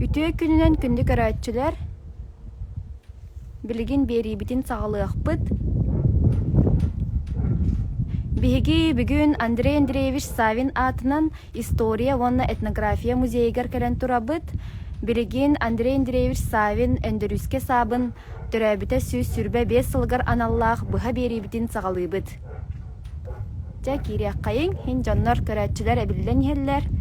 Үтүө күнүнэн күндү көрөөччүлэр! Билигин биэриибитин саҕалыахпыт. Биһиги бүгүн Андрей Андреевич Савин аатынан История уонна этнография музейыгар кэлэн турабыт. Билигин Андрей Андреевич Савин Өндөрүүскэ Саабын төрөөбүтэ 125 сылыгар аналлаах быһа биэриибитин саҕалыыбыт. Дьэ, киириэххэйиҥ, иһин дьоннор, көрөөччүлэр эбиллэн иһэллэр.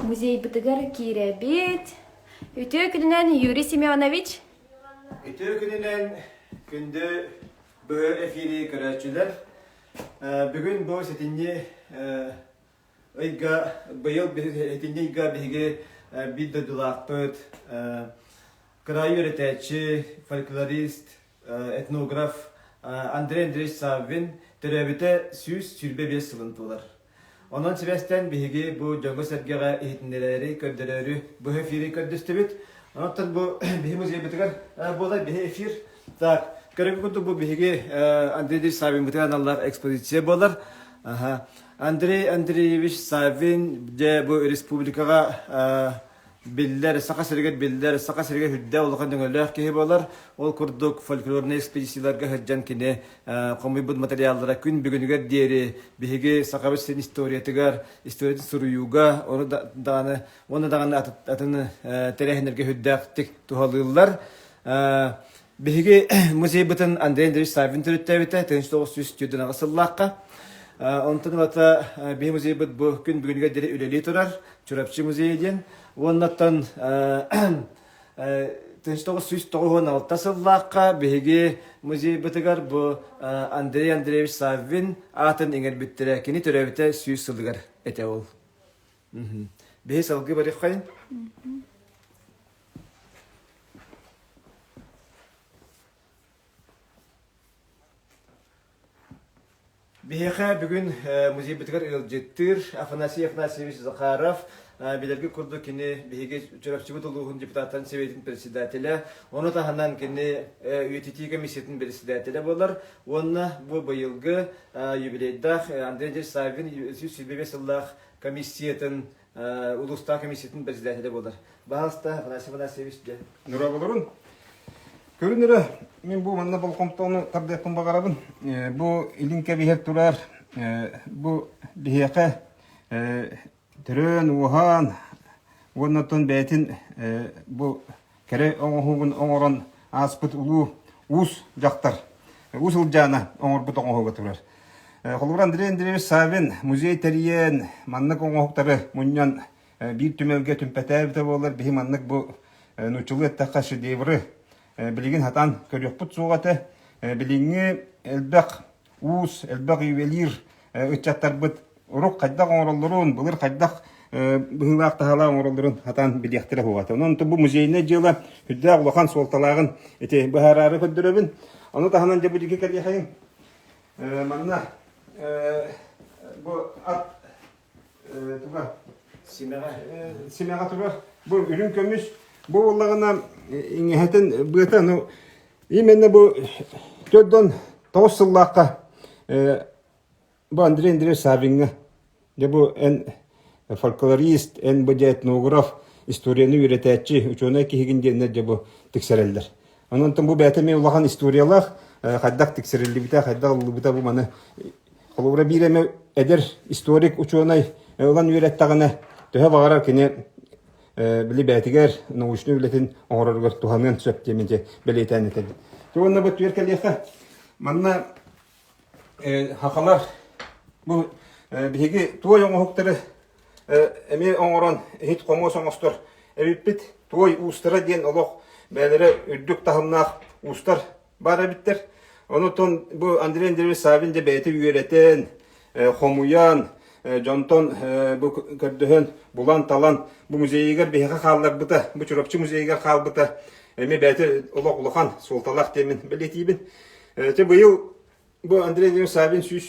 Музейбытыгар киирэбит. Үтүө күнүнэн, Юрий Семенович. Үтүө күнүнэн, күндү Быһа эфири көрөөччүлэр, бүгүн бу сэтинньи ыйга, быйыл сэтинньи ыйга биһиги биир дойдулаахпыт, кыраайы үөрэтээччи, фольклорист, этнограф Андрей Андреевич Саввин төрөөбүтэ 125 сылын туолар. Онон сибээстээн биһиги бу дьоҥҥо-сэргэҕэ иһитиннэрээри, көрдөрөөрү быһа эфири көрдөстүбүт. Онон бу биһи музейбытыгар буолар биһи эфир. Так, көрөргө курдук бу биһиги Андрей Андреевич Саввинбытыгар аналлаах экспозиция буолар. Аха. Андрей Андреевич Саввин дьэ бу республикаҕа биллэр, Саха сиригэр биллэр, Саха сиригэр үрдэ улахан өҥөлөөх киһи буолар. Ол курдук фольклорнай экспедицияларга сылдьан кини хомуйбут материаллара күн бүгүнүгэр диэри биһиги Сахабыт сирин историятыгар, историятын суруйууга, ону даҕаны уонна даҕаны атын тэрээһиннэргэ үрдээхтик туһалыыллар. Биһиги музейбытын Андрей Андреевич Саввин төрүттээбитэ 1948 сыллаахха. Онтон ылата биһи музейбыт бу күн бүгүнүгэр диэри үлэлии турар. Чурапчы музейа диэн. Уоннаттан 1996 сыллаахха биһиги музейбытыгар бу Андрей Андреевич Саввин аатын иҥэрбиттэрэ. Кини төрөөбүтэ 100 сылыгар этэ ол. Биһи салгыы барыаххайын. Биһиэхэ бүгүн музейбытыгар ыалдьыттыыр Афанасий Афанасьевич Захаров, билэргит курдук кини биһиги Чурапчыбыт улууһун депутаттарын сэбиэтин председателэ, ону таһынан кини үйэтитии комиссиятын председателэ буолар уонна бу быйылгы юбилейдаах Андрей Андреевич Саввин 125 сыллаах комиссиятын улуустаах комиссиятын председателэ буолар. Баһаалыста, Афанасий Афанасьевич, дьэ. Нура Көрүн эрэ, мин бу манна болҕомтону тардыахпын баҕарабын. Бу илин кэбиһэр турар, бу биһиэхэ төрөөн, уоһаан уонна оттон бэйэтин бу кэрэ оҥоһугун оҥорон ааспыт улуу уус дьахтар, уус Ылдьаана оҥорбут оҥоһуга турар. Холобур, Андрей Андреевич Савин музей тэрийэн, маннык оҥоһуктары мунньан биир түмэлгэ түмпэтээбитэ буоллар, биһи маннык бу нууччалыы эттэххэ шедевры билигин сатаан көрүөхпүт суох этэ. Билиҥҥи элбэх уус, элбэх ювелир ыччаттарбыт урук хайдах оҥороллорун, былыр хайдах быһыылаах таһаалаах оҥороллорун сатаан билиэхтэрэ суоҕа этэ. Онон бу музейнай дьыала үрдээх улахан суолталааҕын ити быһаараары көрдөрөбүн. Ону таһынан дьэ бу диэки кэлиэхэйиҥ. Манна бу ат туга симэҕэ симэҕэ турар бу үрүҥ көмүс бу буоллаҕына иҥэһэтин быата ну именно бу төрдөн тоҕус сыллаахха бу Андрей Андреевич Савиҥҥа дьэ бу эн фольклорист эн бу дьэ этнограф историяны үөрэтээччи учуонай киһигин диэннэр дьэ бу тиксэрэллэр Онон бу бэйэтэ эмиэ улахан историялаах, хайдах тиксэриллибитэ, хайдах ыллыбыта бу маны холобура биир эмэ эдэр историк учуонай ылан үөрэттэҕинэ төһө баҕарар кини били бэйэтигэр научнай үлэтин оҥороругар туһаныан сөп диэн ити бэлиэтээн этэбин. Уонна бу түөр кэлиэхэ манна хахалар бу биһиги туой оҥоһуктары эмиэ оҥорон иһит-хомуос оҥостор эбиппит. Туой уустара диэн олох бэйэлэрэ үрдүк таһымнаах уустар баар эбиттэр. Онутон бу Андрей Андреевич Савин дьэ бэйэтэ үөрэтэн, хомуйан, дьонтон бу көрдөһөн, булан-талан бу музейыгар биһиэхэ хаалларбыта, бу Чурапчы музейыгар хаалбыта эмиэ бэйэтэ олох улахан суолталаах диэммин бэлиэтиибин. Дьэ быйыл Бу Андрей Андреевич Савин 100.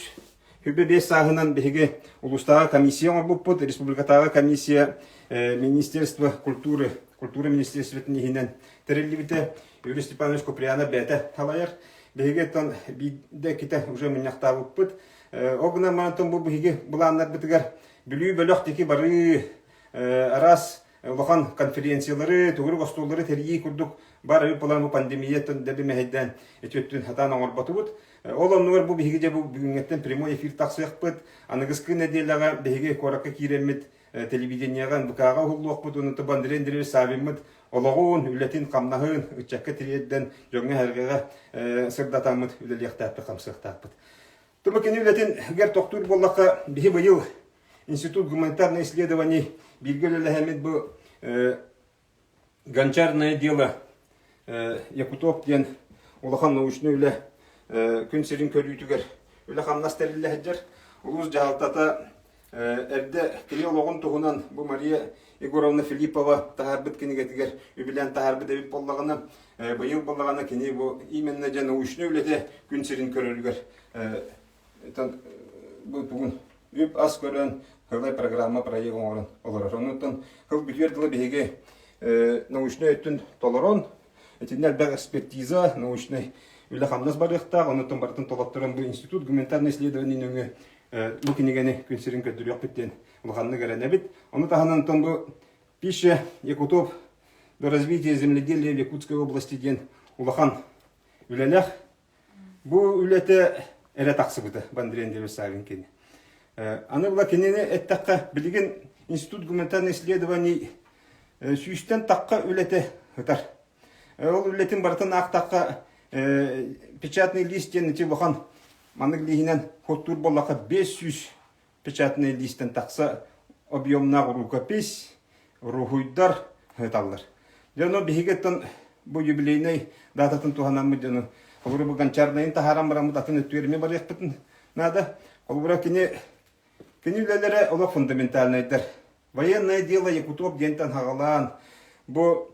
25 сааһынан биһиги улуустааҕы комиссия оҥорбуппут, республикатааҕы комиссия Министерство культуры, культура министерствотын иһинэн тэриллибитэ. Юрий Степанович Куприянов бэйэтэ салайар. Биһиги оттон биирдэ иккитэ уже мунньахтаабыппыт. Ол гынан баран бу биһиги былааннарбытыгар Бүлүү бөлөх диэки барыы, араас улахан конференциялары, төгүрүк остуоллары тэрийии курдук бар эбит буолан бу пандемияттан дэби мэһэйдээн ити өттүн сатаан оҥорботубут. Ол оннугар бу биһиги дьэ бу бүгүҥҥэттэн прямой эфир тахсыахпыт. Аныгыскы нэдиэлэҕэ биһиги куоракка киирэммит телевидениеҕа НВК-ҕа уһуллуохпут уонна Андрей Андреевич Саввиммыт олоҕун, үлэтин, хамнаһын ыччакка тириэрдэн дьоҥҥо-сэргэҕэ сырдатаммыт үлэлиэхтээхпит, хамсыахтаахпыт. Туму кини үлэтин тохтуур буоллахха, биһи быйыл Институт гуманитарных исследований бииргэ үлэлэһэммит бу Гончарное дело Якутов диэн улахан научнай үлэ күн сирин көрүүтүгэр үлэ-хамнас тэриллэ сылдьар. Улуус дьаһалтата эрдэ кини олоҕун туһунан бу Мария Егоровна Филиппова таһаарбыт кинигэтигэр үбүлээн таһаарбыт эбит буоллаҕына, быйыл буоллаҕына кини бу именно дьэ научнай үлэтэ күн сирин көрөрүгэр бу тугун үп-ас көрөн сылай программа проект оҥорон олорор. Оннуттан сыл бүтүөр дылы биһиги научнай өттүн толорон, итиннэ элбэх экспертиза, научнай үлэ-хамнас барыахтаах, оннуттан барытын толотторон бу институт гуманитарнай исследований нөҥүө бу кинигэни күн сирин көрдөрүөхпүт диэн улаханнык эрэнэбит. Ону таһынан онтон бу Пища Якутов до развития земледелия в Якутской области диэн улахан үлэлээх Бу үлэтэ эрэ тахсыбыта Андрей Андреевич Савин кини. Аны була кинини эттэххэ, билигин Институт гуманитарных исследований сүүстэн тахха үлэтэ ытар. Ол үлэтин барытын аахтахха печатный лист диэн ити улахан маннык лииһинэн хоттуур буоллахха 500 печатный лиистэн тахса объемнаах рукопись, уруһуйдар ыыталлар. Дьону биһиги бу юбилейнай дататын туһанаммыт дьону холобура бу гончарнайын таһааран бараммыт атын өттүгэр эмиэ барыахпытын наада. Холобура кини кини үлэлэрэ олох фундаментальнайдар. Военное дело Якутов диэнтэн хаҕалаан, бу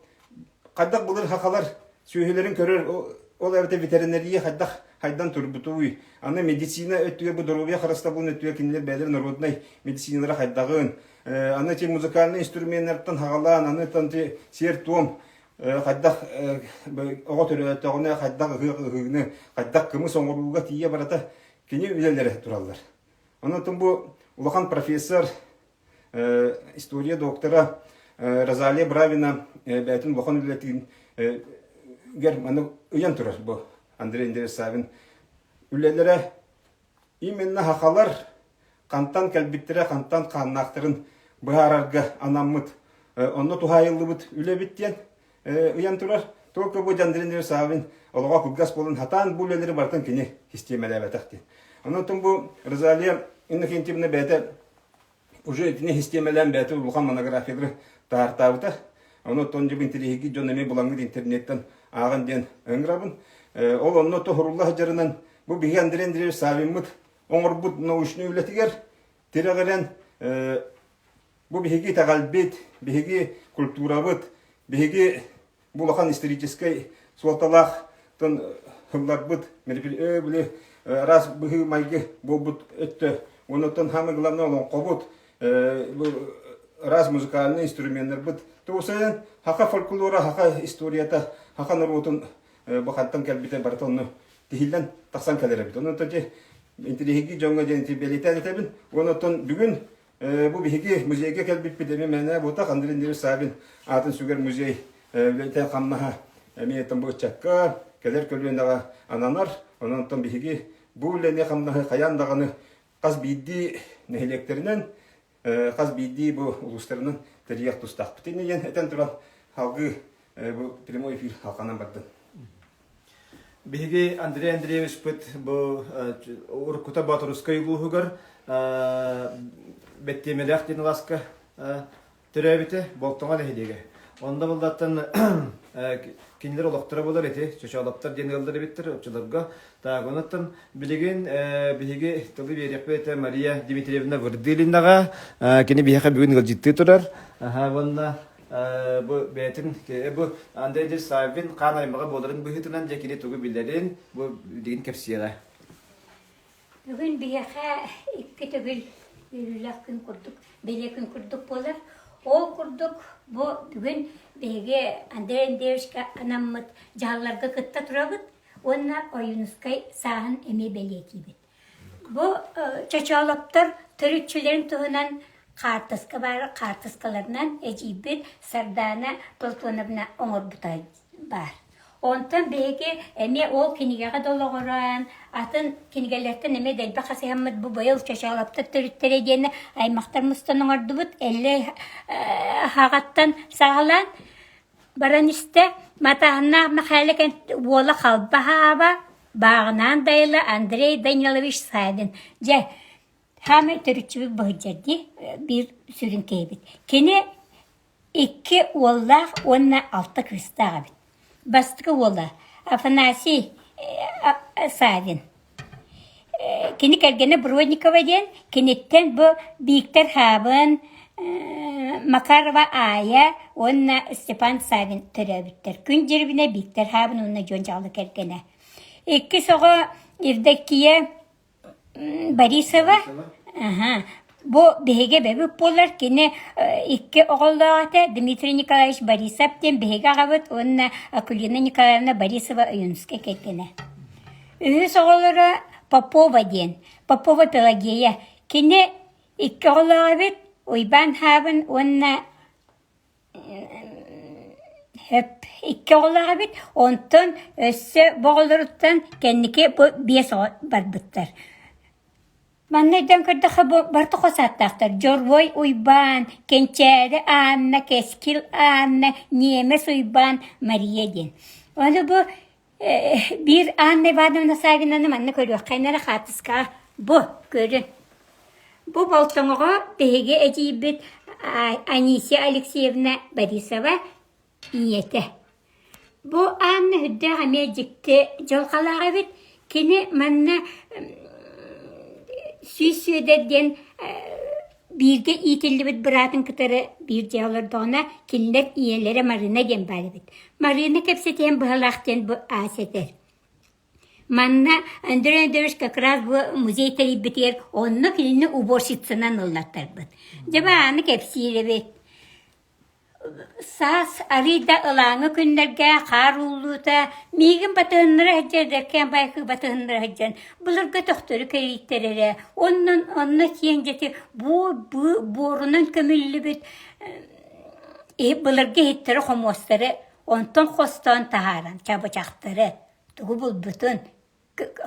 хайдах былыр хахалар сүөһүлэрин көрөр, ол эбэтэр ветеринария хайдах хайдан турбутуй, аны медицина өттүгэр бу доруобуйа харыстабылын өттүгэр кинилэр бэйэлэрэ народнай медициналара хайдаҕын, аны ити музыкальнай инструменнартан хаҕалаан, аны ити сиэр-туом хайдах оҕо төрөөтөҕүнэ хайдах ыһыах ыһыыны, хайдах кымыс оҥорууга тиийэ барыта кини үлэлэрэ тураллар. Онон бу улахан профессор история доктора Розалия Бравина бэйэтин улахан үлэтин гэр маны ыйан турар бу Андрей Андреевич Савин үлэлэрэ именно хахалар хантан кэлбиттэрэ хантан хааннаахтарын быһаарарга анаммыт онно туһаайыллыбыт үлэбит диэн ыйан турар. Только бу Андрей Андреевич Савин олоҕо кылгас буолан хатаан бу үлэлэри барытын кини систиэмэлээбэтэх диэн. Онон бу Розалия Иннокентьевна бэйэтэ уже итини систиэмэлээн бэйэтэ улахан монографиялары таһаартаабыта. Ону оттон дьэ интэриэһиргии дьон эмиэ буламмыт интернеттэн ааҕан диэн ыҥырабын. Ол онно тоһурулла сылдьарынан бу биһиги Андрей Андреевич Савиммыт оҥорбут научнай үлэтигэр тирэҕирэн бу биһиги итэҕэлбит, биһиги культурабыт, биһиги Бу улахан историческай суолталаах ылларбыт били араас быһыы-майгы буолбут өттө. Оннуттан самое главное олоҥхобут, араас музыкальнай инструменнарбыт. Туусайан хаха фольклора, хаха историята, хаха норуотун бу хантан кэлбитэ барыта онно тиһиллэн тахсан кэлэр эбит. Онон интириэһиргии дьоҥҥо диэн бэлиэтээн этэбин. Онон бүгүн Бу биһиги музейга кэлбиппит эмиэ мээнэ буотах Андрей Андреевич Савин аатын сүгэр музей үлэтэ хамнаһа эмиэ бу ыччакка кэлэр көлүөнэҕэ ананар. Онон биһиги бу үлэни хамнаһы хайаан даҕаны хас биирдии нэһилиэктэринэн, хас биирдии бу улуустарынан тэрийиэх тустаахпыт. Инньэ диэн этэн туран салгыы бу прямой эфир халҕанан бардын. Биһиги Андрей Андреевичпыт бу уруккута Боотурускай улууһугар Бэттиэмэлээх диэн алааска төрөөбүтэ, Болтоҥо нэһилиэгэ. Онно буллаттан кинилэр олохторо буолар ити, Чочоолоптор диэн ыаллар эбиттэр оччолорго. Так, онуттан билигин биһиги тылы биэриэхпит этэ Мария Дмитриевна Вырдылинаҕа. Кини биһиэхэ бүгүн ыалдьыттыы турар. Уонна бу бэйэтин бу Андрей Андреевич Саввин хаан аймаҕа буоларын быһыытынан дьэ кини тугу билэрин бу билигин кэпсиэҕэ. Бүгүн биһиэхэ икки төгүл үөрүүлээх күн курдук, бэлиэ күн курдук буолар. Ол курдук бу бүгүн биһиги Андрей Андреевичка анаммыт дьаһалларга кытта турабыт уонна Ойуунускай сааһын эмиэ бэлиэтиибит. Бу Чочоолоптор төрүччүлэрин туһунан хаартыска баар хаартыскаларынан эдьиийбит Сардаана Платоновна оҥорбута баар. Онтон биһиги эмиэ ол кинигэҕэ да олоҕуран, атын кинигэлэртэн эмиэ дэлби хасыһаммыт бу быйыл Чочоолоптор төрүттэрэ диэн аймахтар мустан оҥордубут. Эллэй хаҕаттан саҕалаан баран истэ. Матааһыннаах Мэхээлэ уола Халбаһааба, Бааҕынаан Дайыла Андрей Данилович Савин. Дьэ, хаамай төрүччүбүт быһыдьар дии, биир сүрүн киһибит. Кини Икки уоллаах уонна алта кыыстаах эбит. Бастакы уола Афанасий Савин. Кини кэргэнэ Бродникова диэн, киниттэн бу Бииктэр Хаабын, Макарова Аайа уонна Степан Савин төрөөбүттэр. Күн Дьирибинэ Бииктэр Хаабын уонна Дьуон Дьаҕылы кэргэнэ. Иккис оҕо Евдокия Борисова бу биһиги эбэбит буолар, кини икки оҕолоох этэ, Дмитрий Николаевич Борисов диэн биһиги аҕабыт уонна Акулина Николаевна Борисова Ойуунускай кэргэнэ. Үһүс оҕолоро Попова диэн, Попова Пелагея. Кини икки оҕолоох эбит, Уйбаан Хаабын уонна Икки оҕолоох эбит, онтон өссө бу оҕолоруттан кэнники бу биэс оҕо барбыттар. Манна өйдөөн көрдөххө бу барыта хос ааттаахтар: Дьоруой Уйбаан, Кэнчээри Анна, Кэскил Анна, Ньиэмэс Уйбаан, Мария диэн. Ону бу Биир Анна Ивановна Савинаны манна көрүөххэ эрэ хаартыскаҕа бу көрүн. Бу Болтоҥоҕо биһиги эдьиийбит Анисия Алексеевна Борисова ийэтэ. Бу Анна үрдээх эмиэ дьикти дьылҕалаах эбит. Кини манна Сүүс Сүөдэр диэн Бииргэ иитиллибит быраатын кытары биир дьиэ олордоҕуна, кинилэр ийэлэрэ Марина диэн баар эбит. Марина кэпсэтиэн быһалаах диэн бу аас этэр. Манна Андрей Андреевич как раз бу музей тэрийбитигэр онно кинини уборщицанан ыллаттарбыт. Дьэ бааны кэпсиир эбит. Саас арыый да ылааҥы күннэргэ хаар ууллуута миигин батыһыннара сылдьар эдэркээн байкы батыһыннара сылдьан былыргы төхтөрү кэрийттэрэрэ оннун онно киэҥ дьэти буорунан көмүллүбүт былыргы иһиттэри-хомуостары онтон хостоон таһааран чабычахтары тугу булбутун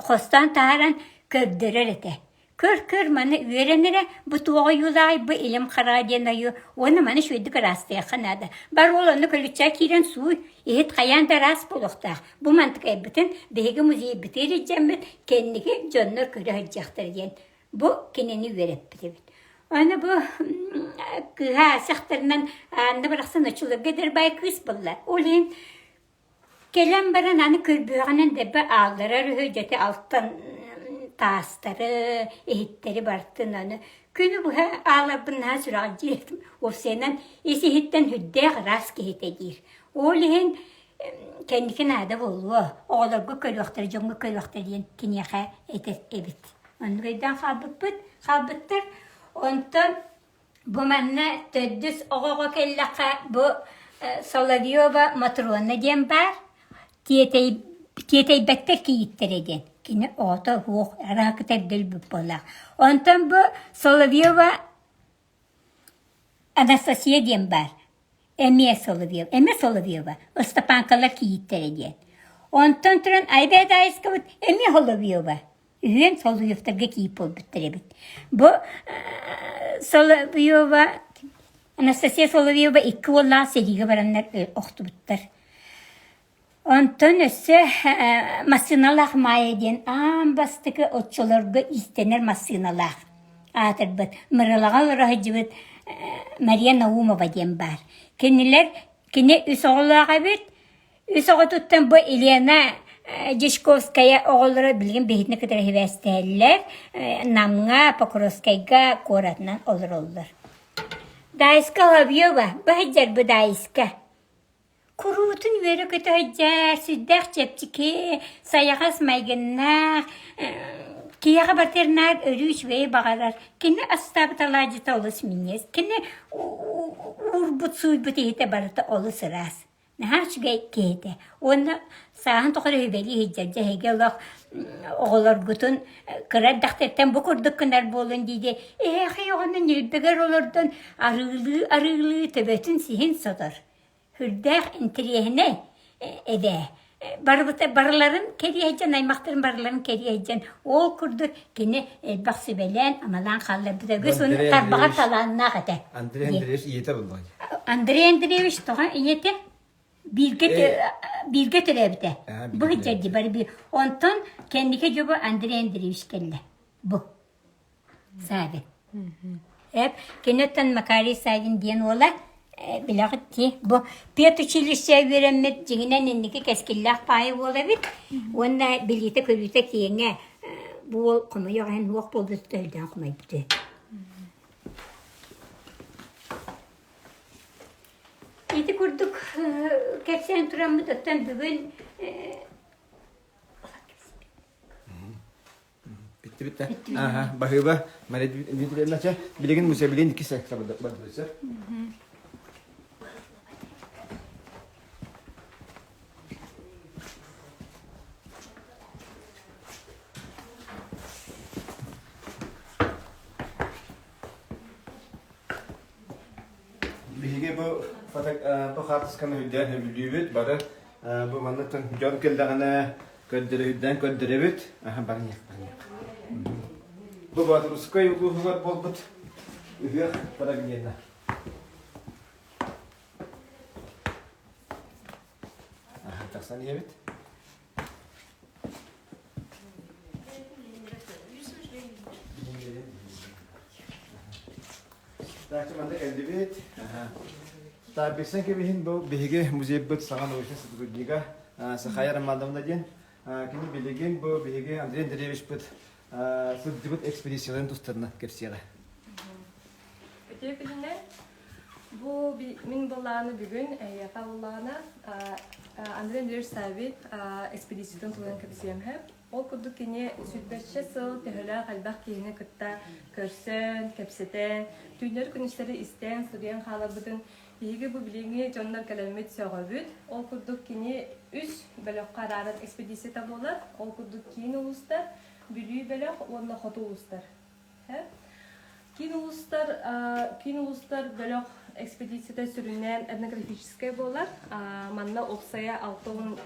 хостоон таһааран көрдөрөр этэ. Көр-көр маны үөрэн эрэ, бу туох ойуулааҕый, бу илим хараҕа диэн ойуу уонна маны үчүгэйдик ыраастыахха наада. Бар уол онно көлүччэ киирэн сууй, иһит хайаан да ыраас буолуохтаах. Бу мантыкайбытын биһиги музейбытыгар илдьэммит, кэнники дьоннор көрө сылдьыахтара диэн бу кинини үөрэппит эбит. Аны бу кыыһа сахтарынан Анна барахсан оччолорго эдэр баай кыыс буолла. Ол иһин Кэлэн баран аны көрбүөҕүнэн дэбэ аалларар үһү дьэти алтан таастары, иһиттэри бартын аны күнү быһа ааларбын наһаа сүрэҕэлдьиир этим. Уопсайынан ис-иһиттэн сүрдээх ыраас киһитэ диир. Ол иһин кэнники наада буолуо, оҕолорго көрүөхтэрэ, дьоҥҥо көрүөхтэрэ диэн киниэхэ этэр эбит. Оннук өйдөөн хаалбыппыт, хаалбыттар. Онтон Бу манна төрдүс оҕоҕо кэллэххэ бу Соловьева Матрона диэн баар, тиэтэй тиэтэйбэттэр кийииттэрэ диэн. Кини оҕото суох, араакыта эрдэ өлбүт буоллаах. Онтон бу Соловьева Анастасия диэн баар. Эмиэ Соловьева, эмиэ Соловьева, Ыстапааҥкалар кийииттэрэ диэн. Онтон туран Айбэ Даайыскабыт эмиэ Соловьева. Үһүөн Соловьевтарга кийиит буолбуттар эбит. Бу Соловьева, Анастасия Соловьева икки уоллаах сэриигэ бараннар охтубуттар. Онтон өссө массыыналаах Маайа диэн аан бастакы оччолорго иистэнэр массыыналаах аатырбыт Мырылаҕа олоро сылдьыбыт Мария Наумова диэн баар. Кинилэр кини үс оҕолоох эбит. Үс оҕотуттан бу Елена Дьячковская оҕолоро билигин биһигини кытары сибээстэһэллэр. Намҥа, Покровскайга куоратынан олороллор. Даайыска Соловьева, бу сылдьар бу Даайыска. Куруутун үөрэ-көтө сылдьар, сүрдээх чэпчэки, сайаҕас майгыннаах. Киһиэхэ барытыгар наар өрүү үчүгэйи баҕарар. Кини астаабыт алаадьыта олус минньигэс. Кини уурбут, сууйбут иһитэ барыта олус ыраас. Наһаа үчүгэй киһи этэ. Уонна сааһын тухары үбэлии сылдьар. Дьэ эһиги олох оҕолоргутун кыра эрдэхтэриттэн бу курдук гынар буолун дии-дии эһээхэй оҕону ньилбэгэр олордон арыылыы-арыылыы төбөтүн сиһин сотор. Сүрдээх интэриэһинэй эбээ. Барыбыта барыларын кэрийэ сылдьан, аймахтарын барыларын кэрийэ сылдьан, ол курдук кини элбэх сүбэлээн, амалаан хаалларбыта. Үгүс Андрей тарбаҕар Андреевич талааннаах этэ. Андрей Андреевич ийэтэ буоллаҕа. Андрей Андреевич тоҕо ийэтэ бииргэ бииргэ төрөөбүтэ. Аа, Бу бииргэ сылдьар бары биир. Онтон кэнники дьобу Андрей Андреевич кэллэ. Бу. Савин. Эп, киниттэн Макарий Савин диэн уола билэҕит дии. Бу педучилище үөрэммит дьиҥинэн инники кэскиллээх паайа уола эбит. Уонна билиитэ-көрүүтэ киэҥэ бу уол хомойуох иһин уох буолбут өйдөөн хомойбут. Ити курдук кэпсээн тураммыт оттон бүгүн Бүттүбүт да. Аха, баһыыба. Мария Дмитриевна, чэ, билигин музей иккис бардыбыт, Биһиги бу бу хаартысканы үрдээн сөбүлүүбүт бары бу маннык дьон кэллэҕинэ көрдөрөһүрдээн көрдөрөбүт барыах барыах бу Боотурускай улууһугар буолбут ыһыах фрагмена тахсан иһэбит Так, манна кэллибит. Так, билсэн кэбиһин бу биһиги музейбыт саҥа научнай сотруднига Сахая Романовна диэн. Кини билигин бу биһиги Андрей Андреевичпыт сылдьыбыт экспедицияларын тустарынан кэпсиэҕэ. Үтүө күнүнэн. Бу мин былааны бүгүн эйиэхэ былаана Андрей Андреевич Саввин экспедициятын туһунан кэпсиэм Ол курдук кини сүүрбэччэ сыл төһөлөөх элбэх киһини кытта көрсөн, кэпсэтэн, түүннэри-күнүстэри истэн, суруйан хааларбытын биһиги бу билиҥҥи дьоннор кэлэммит сөҕөбүт. Ол курдук кини үс бөлөххө арааран экспедицията буолар. Ол курдук киин улуустар, Бүлүү бөлөх уонна хоту улуустар. Киин улуустар киин улуустар бөлөх экспедицията сүрүннээн этнографическай буолар. Манна уопсайа 60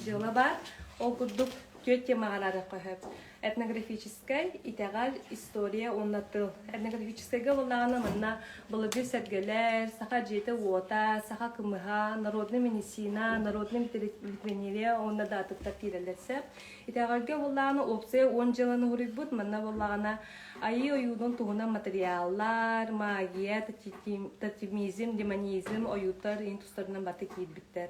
дьыала баар. Ол курдук түөрт темаҕа араарыахха сөп. Этнографическай, итэҕэл, история уонна тыл. Этнографическайга буоллаҕына манна былыргы сэргэлэр, саха дьиэтэ-уота, саха кымыһа, народная медицина, народная ветеринария уонна да атыттар киирэллэр сөп. Итэҕэлгэ буоллаҕына уопсайа уон дьыаланы уһуруйбут, манна буоллаҕына Айыы ойуунун туһунан матырыйааллар, магия, тотемизм, демонизм, ойууттар иин тустарынан баты киирбиттэр.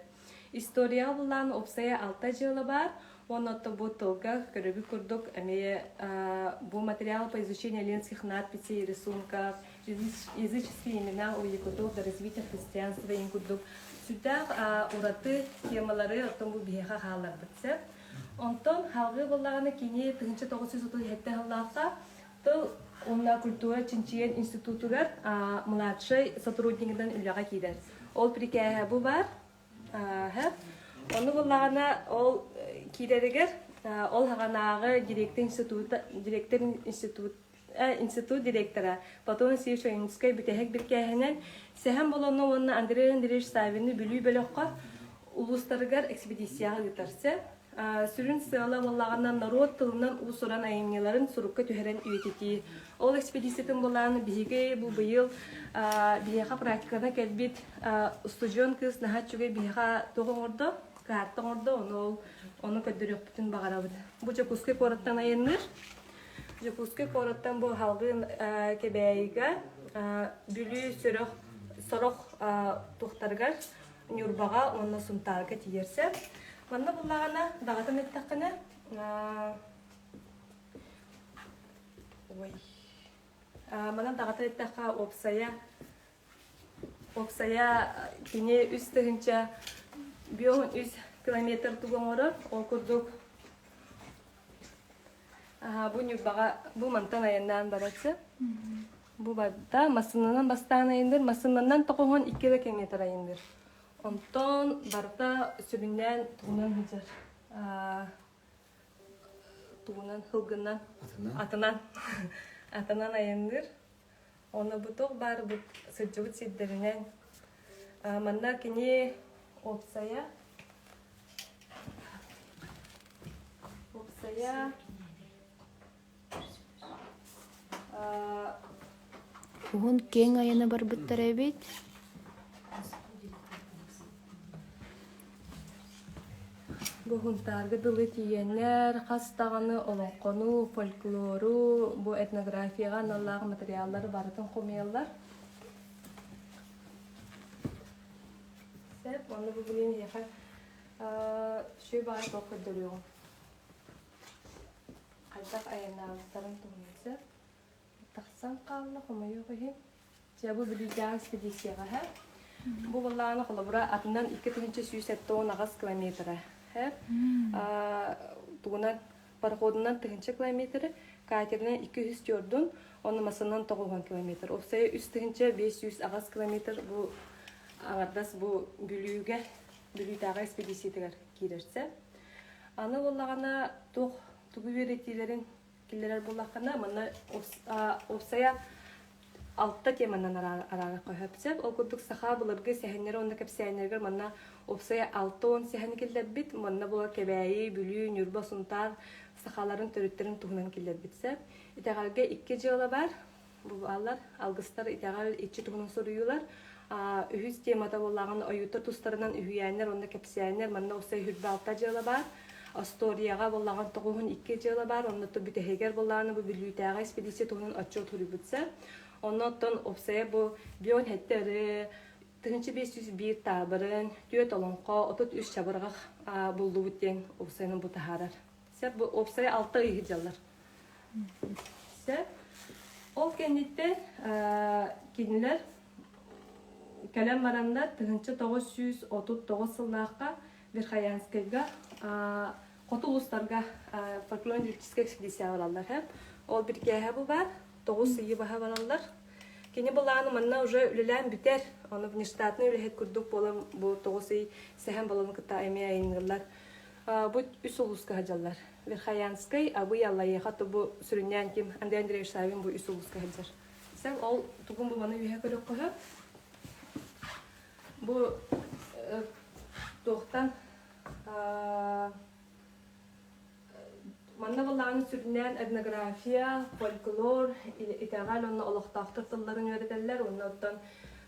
Историяҕа буллаан уопсайа алта дьыала баар, уонна оттон бу тылга көрөбүт курдук эмиэ бу материал по изучению ленских надписей, рисунков, языческие имена у якутов до развития христианства иин курдук сүрдээх ураты темалары оттон бу биһиэхэ хаалларбыт сөп. Онтон салгыы буоллаҕына кини 1937 сыллаахха тыл уонна культура чинчийэн институтугар младшай сотруднигынан үлэҕэ киирэр. Ол прикээһэ бу баар. Ону буоллаҕына ол киирэригэр ол хаҕанааҕы директор института директор институт институт директора Платон Васильевич Ойуунускай бүтэһик биркээһинэн Сэһэн Болону уонна Андрей Андреевич Савины Бүлүү бөлөххө улуустарыгар экспедицияҕа ыытар сөп. Сүрүн сыала буоллаҕына норуот тылынан уус-уран айымньыларын сурукка түһэрэн үйэтитии. Ол экспедициятын былаан биһиги бу быйыл биһиэхэ практиканы кэлбит устудьуон кыыс наһаа үчүгэй биһиэхэ туох оҥордо, карта оҥордо, ону ол ону көрдөрүөхпүтүн баҕарабыт. Бу Дьокуускай куораттан айанныыр. Дьокуускай куораттан бу салгыы Кэбээйигэ Бүлүү сөрөх сорох туохтарыгар Ньурбаҕа уонна Сунтаарга тиийэрсэ. Манна буллаҕына даҕатан эттэххинэ ой манан даҕатан эттэххэ уопсайа уопсайа кини 3053 километр тугу оҥорор ол курдук. Аха, бу Ньурбаҕа бу мантан айаннаан барарсы. Бу барда массыынанан бастаан айанныыр, массыынанан тоҕуһун икки да километр айанныыр. Онтон барыта сүрүннээн тугунан сылдьар. Тугунан сылгынан атынан атынан айанныыр. Онно бу туох баар бу сылдьыбыт сирдэринэн манна кини уопсайа уопсайа Уһун киэҥ айаны барбыттар эбит. Бу Һунтаарга дылы тиийэннэр хас даҕаны олоҥхону, фольклору, бу этнографияҕа аналлаах материаллары барытын хомуйаллар. Сөп, онно бу билигин эһиэхэ үчүгэй баҕайы туох көрдөрүөҕүм. Хайдах айаннаабыттарын туһунан сөп. Тахсан хаалла, хомойуох иһин. Дьэ, бу Бүлүүтээҕи экспедицияҕа һэ. Бу буоллаҕына холобура атынан 2178 километра һэ. Тугунан пароходунан 1000 километры, катерынан 204 онно массыынанан 90 километр. Уопсайа 3508 километр бу аҥардас бу Бүлүүгэ Бүлүүтээҕи экспедициятыгар киирэрсэ. Аны буоллаҕына туох тугу үөрэтиилэрин киллэрэр буоллаххына манна уопсайа алта теманан араарыахха сөп. Ол курдук саха былыргы сэһэннэри уонна кэпсээннэригэр манна уопсайа 60 сэһэни киллэрбит. Манна буолар Кэбээйи, Бүлүү, Ньурба, Сунтаар сахаларын төрүттэрин туһунан киллэрбит сөп. Итэҕэлгэ икки дьыала бар. Бу бааллар. Алгыстар итэҕэл иччи туһунан суруйуулар. Үһүс темата буоллаҕына ойууттар тустарынан үһүйээннэр уонна кэпсээннэр. Манна уопсай хүрбэ алта дьыала баар. Остуоруйаҕа буоллаҕын тоҕуһун икки дьыала баар, онно бүтэһигэр буоллаҕына бу Бүлүүтээҕи экспедиция туһунан отчуот суруйбутса. Онно оттон уопсайа бу бион хэттэ ырыы 1501 таабырын, түөрт олоҥхо, 33 чабырҕах буллубут диэн уопсайынан бу таһаарар. Сөп, бу уопсайа алта ый сылдьаллар. Сөп. Ол кэнниттэн кинилэр кэлэн бараннар 1939 сыллаахха Верхоянскайга хоту улуустарга фольклорно-лирическэй экспедиция бараллар. Ол бирикээһэ бу баар, тоҕус ыйы баһа бараллар. Кини былааны манна уже үлэлээн бүтэр, ону внештатный үлэһит курдук буолан бу тоҕус ый сэһэн баланы кытта эмиэ айанныыллар. Бу үс улууска сылдьаллар. Верхоянскай, Абый, Аллайыаха бу сүрүннээн ким Андрей Андреевич Савин бу үс улууска сылдьар. Сен ол тугун бу маны үһэ көрөххө Бу туохтан манна былааны сүрүннээн этнография, фольклор, итэҕэл уонна олохтоохтор тылларын үөрэтэллэр уонна оттон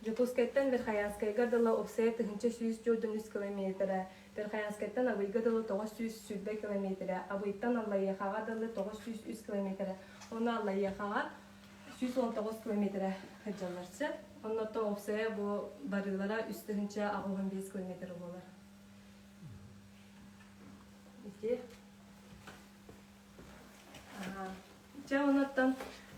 Дьокуускайтан Верхоянскайга дылы уопсайа 1143 километра, Верхоянскайтан Абыйга дылы 920 километра, Абыйтан Аллайыахаҕа дылы 903 километра уонна Аллайыахаҕа 119 километра сылдьаллар сөп. Оннуттан уопсайа бу барыылара 3085 километр буолар. Ити. Дьэ, онуттан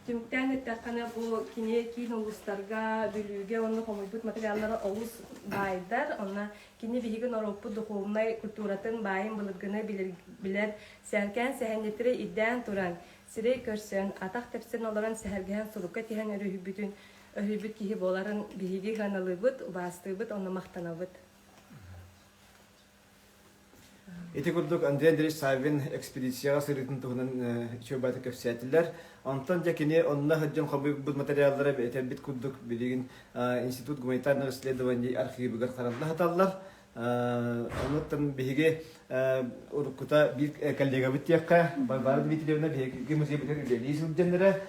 түмүктээн эттэххинэ, бу кини киин улуустарга, Бүлүүгэ уонна хомуйбут материаллара олус баайдар. Онно кини биһиги норуоппут духовнай культуратын баайын былыргыны билэр сээркээн сэһэнньиттэри ирдээн туран, Сирэй көрсөн, атах тэпсэн олорон сэһэргэһэн сурукка тиһэн өрүһүйбүтүн өһүйбүт киһи буоларын биһиги сыаналыыбыт, убаастыыбыт, онно махтанабыт. Ити курдук Андрей Андреевич Саввин экспедицияҕа сырыытын туһунан үчүгэй кэпсээтилэр. Онтон дьэ кини онно сылдьан хомуйбут материаллара этэрбит курдук билигин Институт гуманитарных исследований архивыгар харалла сыталлар. Онуттан биһиги уруккута биир коллегабыт диэххэ, Варвара Дмитриевна биһиги музейбытыгар үлэлии сылдьан эрэ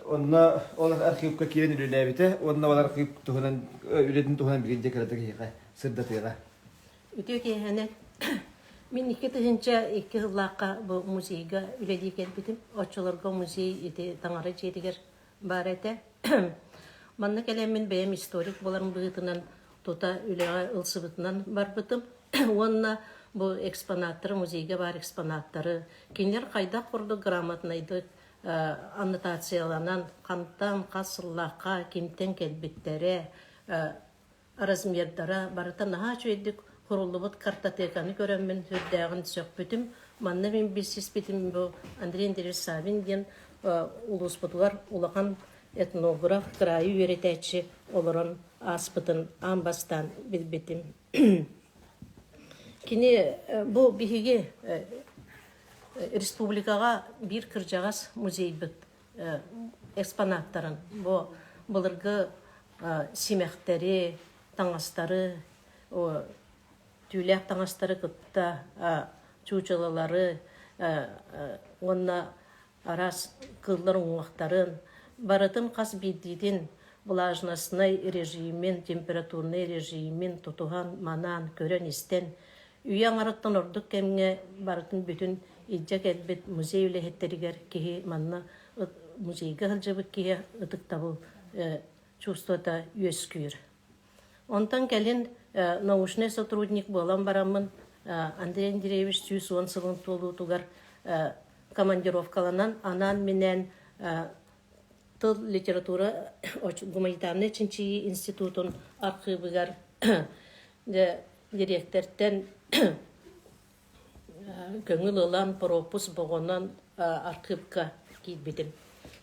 онно ол архивка киирэн үлэлээбитэ уонна ол архив туһунан үлэтин туһунан билигин дьэ кыратык эһиэхэ сырдатыаҕа. Үтүө киэһэнэн. Мин 2002 сыллаахха бу музейга үлэлии кэлбитим. Оччолорго музей ити таҥара дьиэтигэр баар этэ. Манна кэлэммин бэйэм историк буоларым быһыытынан тута үлэҕэ ылсыбытынан барбытым уонна бу экспонаттары, музейга баар экспонаттары, кинилэр хайдах курдук грамотнайдык аннотацияланан, хантан, хас сыллаахха, кимтэн кэлбиттэрэ, размердара барыта наһаа үчүгэйдик. Куруллубут картотеканы көрөммүн сүрдээҕин сөхпүтүм. Манна мин билсиспитим бу Андрей Андреевич Савин диэн улууспутугар улахан этнограф, кыраайы үөрэтээччи олорон ааспытын аан бастаан билбитим. Кини бу биһиги республикаҕа биир кырдьаҕас музейбыт экспонаттарын бу былыргы симэхтэри, таҥастары, түүлээх таҥастары кытта чуучулалары уонна араас кыыллар уҥуохтарын барытын хас биирдиитин влажностнай режимин, температурнай режимин тутуһан, манаан, көрөн-истэн үйэ аҥарыттан ордук кэмҥэ барытын бүтүн илдьэ кэлбит музей үлэһиттэригэр киһи манна музейга сылдьыбыт киһи ытыктабыл чувствота үөскүүр. Онтон кэлин научнай сотрудник буолан бараммын Андрей Андреевич 110 сылын туолуутугар командировкаланан анаан-минээн тыл литература гуманитарнай чинчийии институтун архыыбыгар дириэктэртэн көҥүл ылан, пропуск боҕонон архыыпка киирбитим.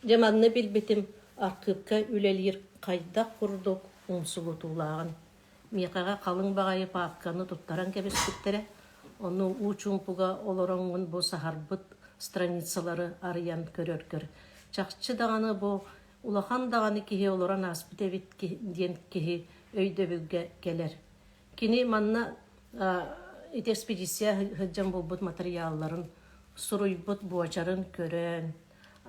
Дьэ манна билбитим архыыпка үлэлиир хайдах курдук умсугутуулааҕын. Миэхэҕэ халыҥ баҕайы паапканы туттаран кэбиспиттэрэ. Ону уу чуумпуга олороҥҥун бу саһарбыт страницалары арыйан көрөргөр чахчы даҕаны бу улахан даҕаны киһи олорон ааспыт эбит диэн киһи өйдөбүлгэ кэлэр. Кини манна ити экспедиция сылдьан булбут матырыйаалларын суруйбут буочарын көрөн,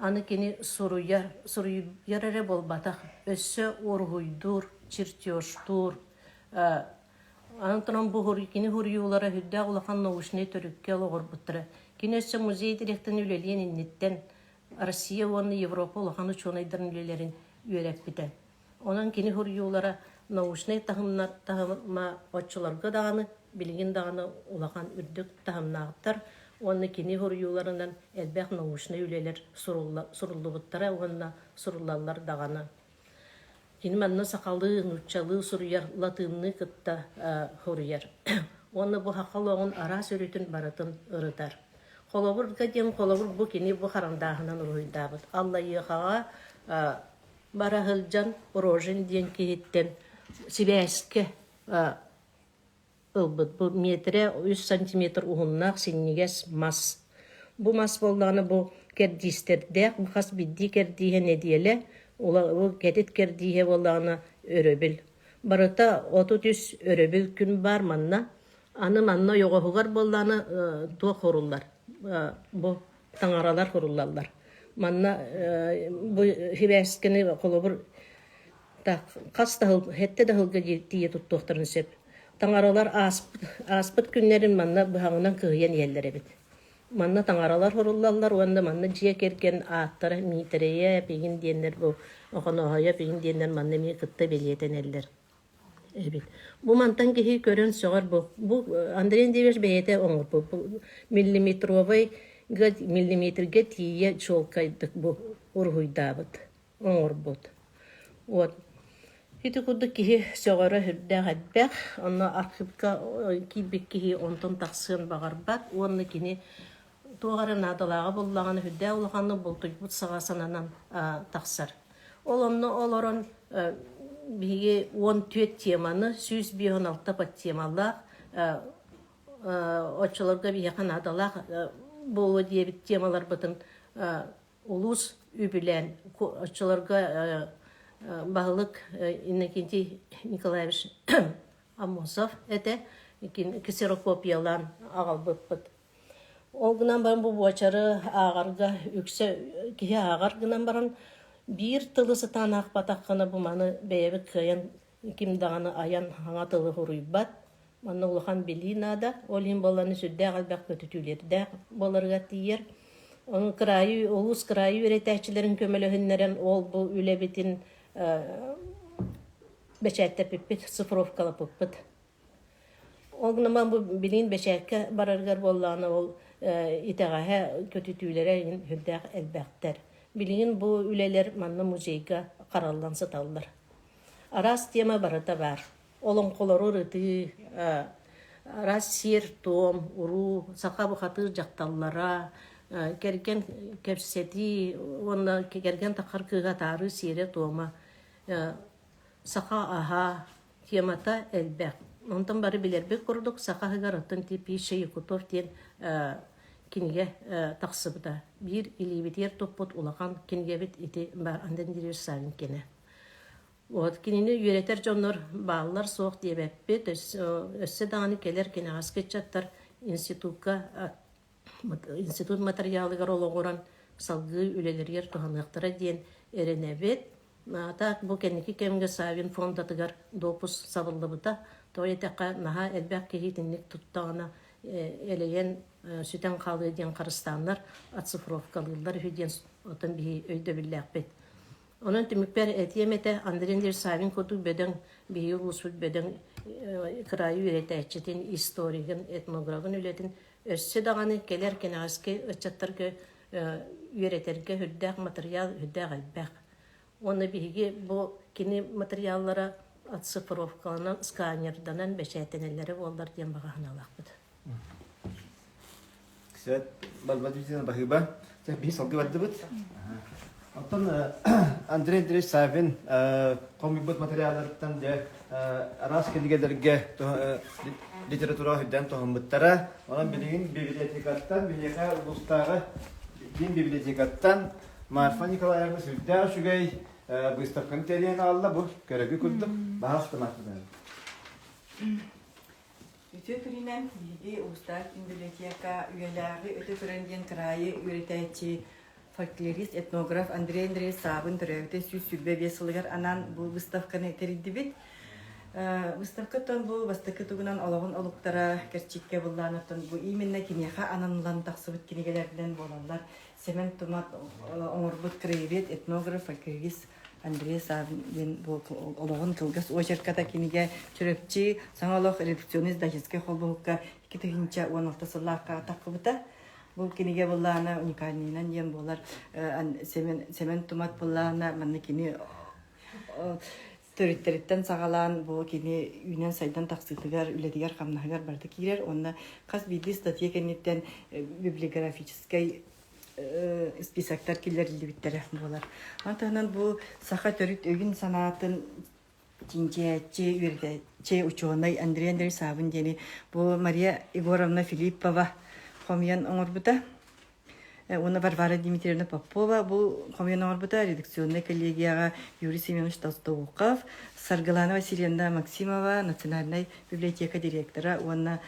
аны кини суруйар, суруйар эрэ буолбатах, өссө уруһуйдуур, чертежтуур. Аны туран бу кини суруйуулара сүрдээх улахан научнай төрүккэ олоҕурбуттара. Кини өссө музей дириэктэрин үлэлиэн инниттэн Россия уонна Европа улахан учуонайдарын үлэлэрин үөрэппитэ. Онон кини суруйуулара научнай таһымнар таһыма оччолорго даҕаны, билигин даҕаны улахан үрдүк таһымнаахтар уонна кини суруйууларынан элбэх научнай үлэлэр суруллубуттара уонна суруллаллар даҕаны. Кини манна сахалыы, нууччалыы суруйар, латыынныы кытта суруйар. Уонна бу саха олоҕун араас өрүтүн барытын ырытар. Холобурга диэн холобур бу кини бу харандааһынан уруһуйдаабыт. Аллайыахаҕа бара сылдьан Рожин диэн киһиттэн сибээскэ ылбыт. Бу миэтэрэ үс сантиметр уһуннаах синньигэс мас. Бу мас буоллаҕына бу кэрдиистэрдээх, бу хас биирдии кэрдииһэ нэдиэлэ, бу кэтит кэрдииһэ буоллаҕына өрөбүл. Барыта 33 өрөбүл күн баар манна. Аны манна ойоҕоһугар буоллаҕына туох хоруллар? Бу таҥаралар куруллаллар. Манна бу сибээскэни холобур хас да сыл, сэттэ да сылга тиийэ туттуохтарын сөп. Таҥаралар ааспыт, ааспыт күннэрин манна быһаҕынан кыһыйан иһэллэр эбит. Манна таҥаралар хоруллаллар уонна манна дьиэ кэргэн ааттара Миитэрэйэ, Пигин диэннэр бу Охонооһойо Пигин диэннэр манна эмиэ кытта бэлиэтэнэллэр. Эбит. Бу мантан киһи көрөн сөҕөр бу. Бу Андрей Андреевич бэйэтэ оҥорбут. Бу миллиметровай миллиметргэ тиийэ чуолкайдык бу уруһуйдаабыт, оҥорбут. Вот. Ити курдук киһи сөҕөрө сүрдээх элбэх. Онно архивка киирбит киһи онтон тахсыан баҕарбат уонна кини туох эрэ наадалааҕа буллаҕына сүрдээх улаханнык бултуйбут саҕа сананан тахсар. Ол онно олорон биһиги 14 теманы, 156 подтемалаах оччолорго биһиэхэ наадалаах буолуо диэбит темаларбытын улуус үбүлээн оччолорго баһылык Иннокентий Николаевич Аммосов этэ ксерокопиялаан аҕалбыппыт. Ол гынан баран бу буочары ааҕарга үксэ киһи ааҕар гынан баран биир тылы сатаан аахпатаххына бу маны бэйэбит кыайан ким даҕаны айан саҥа тылы суруйбат. Манна улахан билии наада. Ол иһин буоллаҕына сүрдээх элбэх көтүтүүлэрдээх буоларыгар тиийэр. Ону кыраайы улуус кыраайы үөрэтээччилэрин көмөлөһүннэрэн ол бу үлэбитин бэчээттэппиппит, цифровкалаппыппыт. Ол гынан бу билигин бэчээккэ барарыгар буоллаҕына ол итэҕэһэ, көтүтүүлэрэ иһин сүрдээх элбэхтэр. Билигин бу үлэлэр манна музейга хараллан сыталлар. Араас тема барыта баар. Олоҥхолору ырытыы, Араас сиэр-туом, уруу, саха бухатыыр дьахталлара, кэргэн кэпсэтии уонна кэргэн таххар кыыһа атаарыы сиэрэ-туома, саха аһа, темата элбэх. Онтон бары билэрбит курдук саха аһыгар оттон Пища Якутов диэн кинигэ тахсыбыта. Биир илиибитигэр туппут улахан кинигэбит ити Андрей Андреевич Савин киэнэ. Вот кинини үөрэтэр дьоннор бааллар суох диэбэппит. Өссө даҕаны кэлэр кэнэҕэски ыччаттар институкка институт матырыйаалыгар олоҕуран салгыы үлэлэригэр туһаныахтара диэн эрэнэбит. Так бу кэнники кэмҥэ Савин фондатыгар допуск сабыллыбыта. Тоҕо диэтэххэ, наһаа элбэх киһи итинник туттаҕына элэйэн сүтэн хаалыа диэн харыстааннар оцифровкалыыллар үһү диэн оттон биһи өйдөбүллээхпит. Онон түмүкпэр этиэм этэ, Андрей Андреевич Савин курдук бөдөҥ биһиги улууспут бөдөҥ кыраайы үөрэтээччитин, историгын, этнографын үлэтин өссө даҕаны кэлэр кэнэҕэски ыччаттарга үөрэтэргэ үрдээх матырыйаал үрдээх элбэх. Уонна биһиги бу кини матырыйааллара оцифровкаланан, сканерданан бэчээттэнэллэрэ буоллар диэн баҕа санаалаахпыт. Сөп, Балбат Витина баһыыба. Биһи салгыы бардыбыт. Оттон Андрей Андреевич Саввин хомуйбут материалларыттан дьэ араас кинигэлэргэ литератураҕа үрдээн туһаммыттара. Онон билигин библиотекаттан, биһиэхэ улуустааҕы киин библиотекаттан Марфа Николаевна сүрдээх үчүгэй выставканы тэрийэн аҕалла. Бу көрөгү курдук. Баһаалыста Марфа Үтүө күнүнэн биһиги Уустаах библиотека үйэлээҕи өтө көрөн диэн кыраайы үөрэтээччи, фольклорист, этнограф Андрей Андреевич Саабын төрөөбүтэ 125 сылыгар анаан бу выставканы тэрийдибит. Выставкаттан бу бастакы тугунан олоҕун олуктара кэрчиккэ быллаан бу именно киниэхэ ананылан тахсыбыт кинигэлэринэн буолаллар. Сэмэн Тумат оҥорбут краевед, этнограф, фольклорист Андрей Савин диэн бу олоҕун кылгас очерката кинигэ Чөрөпчи саҥа олох редакционный издательскай холбоһукка 2016 сыллаахха таххыбыта. Бу кинигэ былаана уникальныйынан диэн буолар Сэмэн, Сэмэн Тумат былаана манна кини төрүттэриттэн саҕалаан бу кини үүнэн-сайдан тахсыытыгар, үлэтигэр-хамнаһыгар барыта киирэр уонна хас биирдии статья кэнниттэн библиографическай списоктар киллэриллибиттэрэ буолар. Ону таһынан бу саха төрүт өйүн-санаатын чинчийээччи, үөрэтээччи, учуонай Андрей Андреевич Савин диэни бу Мария Егоровна Филиппова хомуйан оҥорбута. Уонна Варвара Дмитриевна Попова бу хомуйан оҥорбута редакционнай коллегияҕа Юрий Семенович Толстоухов, Саргылана Васильевна Максимова, Национальнай библиотека директора уонна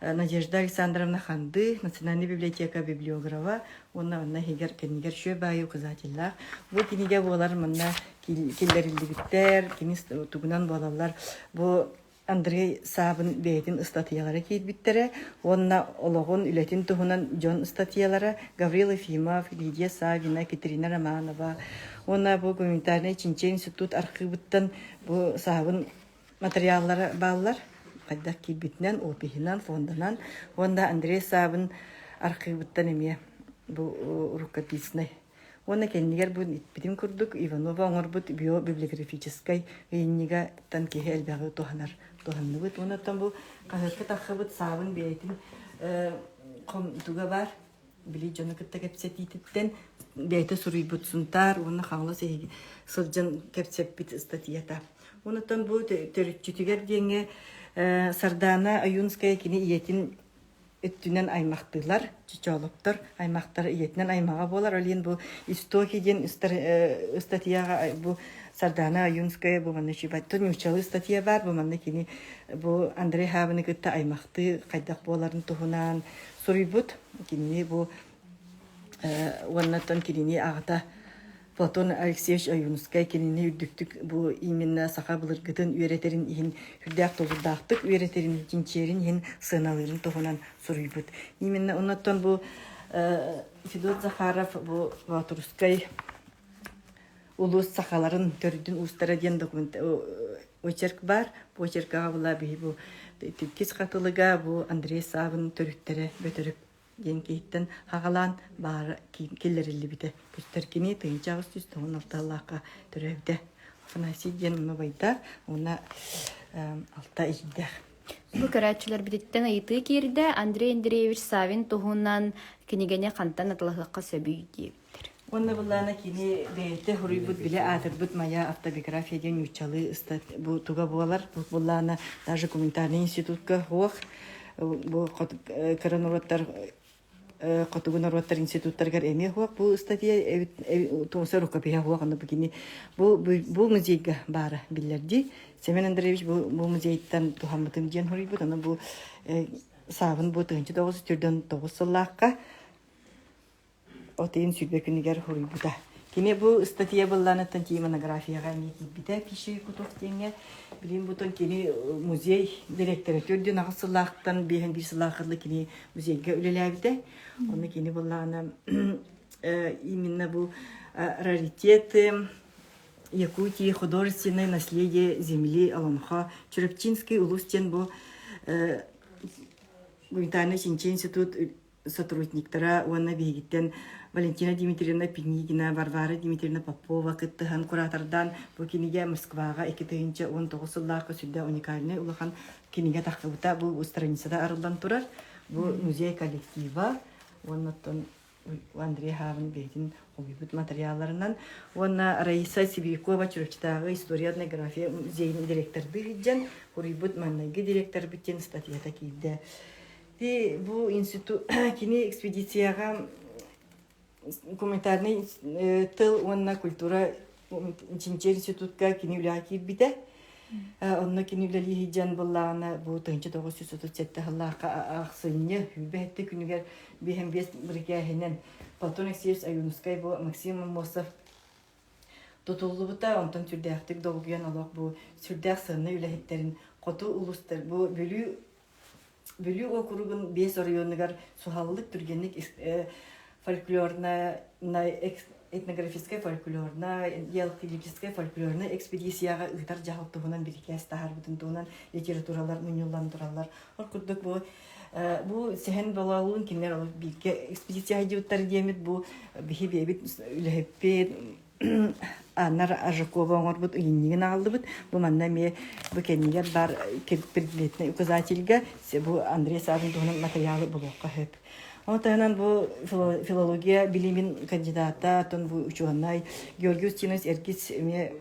Надежда Александровна Ханды, Национальная библиотека библиографа уонна онно иһигэр кэннигэр шүө баайы указателлаах. Бу кинигэ буолар манна киллэриллибиттэр, кини тугунан буолаллар. Бу Андрей Саабын бэйэтин ыстатыйалара киирбиттэрэ уонна олоҕун, үлэтин туһунан дьон ыстатыйалара Гаврил Ефимов, Лидия Савина, Катерина Романова уонна бу гуманитарнай чинчийэр институт архыыбыттан бу Саабын Материаллара бааллар, хайдах киирбитинэн, опиһынан, фонданан уонна Андрей Савин архыыбыттан эмиэ бу рукописнай. Уонна кэннигэр бу иппитим курдук Иванова оҥорбут биобиблиографическай ыйынньыгаттан киһи элбэҕи туһанар туһанныбыт. Уонна оттон бу хаһыакка таххыбыт Савин бэйэтин туга баар били дьону кытта кэпсэтиититтэн бэйэтэ суруйбут Сунтаар уонна Хаҥалас эһиги сылдьан кэпсэппит ыстатыйата. Онтон бу төрүччүтүгэр диэҥҥэ Сардаана Ойуунская кини ийэтин өттүнэн аймахтыылар, Чочоолоптор аймахтар ийэтинэн аймаҕа буолар. Ол иһин бу Истоки диэн ыстатыйаҕа бу Сардаана Ойуунская бу манна үчүгэй нууччалыы ыстатыйа баар. Бу манна кини бу Андрей Хабыны кытта аймахтыы хайдах буоларын туһунан суруйбут. Кинини бу уоннаттан кинини аҕата Платон Алексеевич Ойуунускай кинини үрдүктүк бу именно саха былыргытын үөрэтэрин иһин үрдээх толуурдаахтык үөрэтэрин, чинчийэрин иһин сыаналыырын туһунан суруйбут. Именно оннуттан бу Федот Захаров бу Боотурускай улуус сахаларын төрдүн уустара диэн документ очерк баар. Бу очеркаҕа була биһи бу иккис хатылыга бу Андрей Савин төрүттэрэ Бөтөрүк диэн киһиттэн хаҕалаан баара киллэриллибитэ. Көстөр кини 1896 төрөөбүтэ. Афанасий диэн уна байдаах, уонна алта иһийдээх. Бу көрөөччүлэрбититтэн ыйытыы киирдэ. Андрей Андреевич Савин туһунан кинигэни хантан атылаһыахха сөбүй диэбиттэр. Уонна былаана кини бэйэтэ суруйбут билэ аатырбыт моя автобиография диэн нууччалыы бу туга буолар. Бу былаана даже гуманитарный институтка суох. Бу кыра норуоттар Хотугу норуоттар институттарыгар эмиэ суох бу ыстатыйа туоса рукопиһа суох аны бу кини бу бу музейга баара биллэр дии. Семен Андреевич бу бу музейтан туһаммытым диэн суруйбут. Аны бу саабын бу 1949 сыллаахха от ыйын 20 күнүгэр суруйбута. Кини бу ыстатыйа быллааныттан тии монографияҕа эмиэ киирбитэ Пищевик Кутов диэҥҥэ. Билин бутун кини музей директора 48 сыллаахтан 51 сыллаахха дылы кини музейга үлэлээбитэ. Онно кини быллаана именно бу раритеты Якутии художественное наследие земли Олонхо Чурапчинский улус диэн бу гуманитарный чинчи институт сотрудниктара уонна биһигиттэн Валентина Дмитриевна Пинигина, Варвара Дмитриевна Попова кыттыһан куратордаан бу кинигэ Москваҕа 2019 сыллаахха сүрдээх уникальнай улахан кинигэ тахсыбыта. Бу страницата арыллан турар. Бу музей коллектива уонна оттон Андрей Хавин бэйэтин хомуйбут материалларынан уонна Раиса Сибирякова Чурапчытааҕы история этнография музейын директордыы сылдьан суруйбут маҥнайгы директорбыт диэн статьята киирдэ. Ти бу институт кини экспедицияҕа гуманитарный тыл уонна культура чинчийэр институтка кини үлэҕэ киирбитэ. Онно кини үлэлии сылдьан буллаҕына бу 1937 сыллаахха ахсынньы сүүрбэ күнүгэр биэһэн биэс бирикээһинэн Платон Алексеевич Ойуунускай бу Максим Аммосов тутуллубута, онтон сүрдээхтик долгуйан олох бу сүрдээх сыаннай үлэһиттэрин хоту улуустар бу Бүлүү Бүлүү уокуругун биэс оройуонугар суһаллык түргэнник фольклорнай этнографическай фольклорнай, геологическай фольклорнай экспедицияҕа ыытар дьаһал туһунан бирикээс таһаарбытын туһунан литературалар мунньуллан тураллар. Ол курдук бу бу сэһэн болоолуун кинилэр олус бииргэ экспедиция сылдьыбыттар диэмит бу биһи бэйэбит үлэһиппит Анна Аржакова оҥорбут ыйынньыгын аҕаллыбыт. Бу манна эмиэ бу кэннигэр баар предметнэй указательга бу Андрей Савин туһунан матырыйаалы булуохха сөп. Ону таһынан бу филология билимин кандидата, оттон бу учуонай Георгий Устинович Эргис эмиэ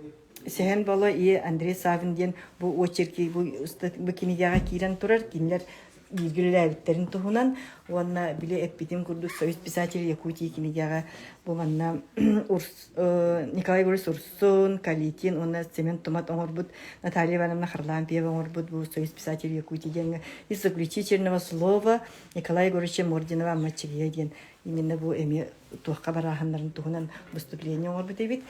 Сэһэн Боло и Андрей Савин диэн бу очерки бу, бу кинигэҕэ киирэн турар. Кинилэр бииргэ үлэлээбиттэрин туһунан уонна били эппитим курдук Союз писателей Якутии кинигэҕэ бу манна Николай Егорович Урсун, Калитин уонна Семен Тумат оҥорбут Наталья Ивановна Харлампьева оҥорбут бу Союз писателей Якутии диэҥҥэ из заключительного слова Николай Егоровича Мординова Аммаччигия диэн именно бу эмиэ туохха барааһыннарын туһунан выступление оҥорбут эбит.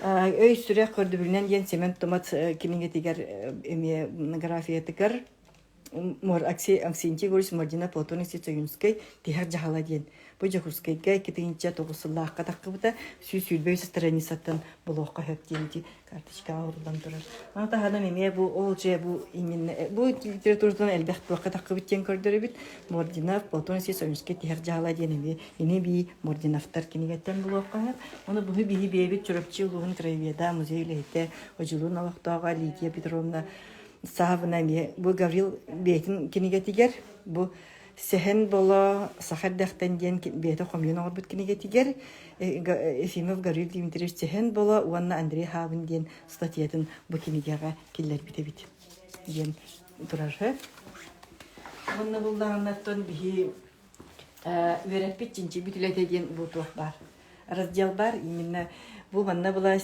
Өй сүрэх көрдөбүлүнэн диэн Семен Тумат кинигэтигэр эмиэ монографиятыгар Аксентий Егорович Мордина Платон Алексеевич Ойуунскай тиһэх дьаһала диэн бу Дьокуускайга 2009 сыллаахха таххыбыта 123 страницаттан булуохха сөп диэн ити карточкаҕа уруллан турар. Аны таһынан эмиэ бу ол же бу именно бу литературатынан элбэх туохха таххыбыт диэн көрдөрөбүт. Мординов Платон Алексеевич Ойуунскай тиһэх дьаһала диэн эмиэ ини бии Мординовтар кинигэттэн булуохха сөп. Ону буһу биһи бэйэбит Чурапчы улууһун краеведа музей үлэһитэ Одьулуун олохтооҕо Лидия Петровна Саабына эмиэ бу Гаврил бэйэтин кинигэтигэр бу Сэһэн Боло саха эрдэхтэн диэн бэйэтэ хомуйан оҥорбут кинигэтигэр Ефимов Гаврил Дмитриевич Сэһэн Боло уонна Андрей Хаабын диэн статьятын бу кинигэҕэ киллэрбит эбит диэн турар. Уонна буллаҕыннартан биһи үөрэппит чинчийбит үлэтэ диэн бу туох баар раздел бар именно бу манна была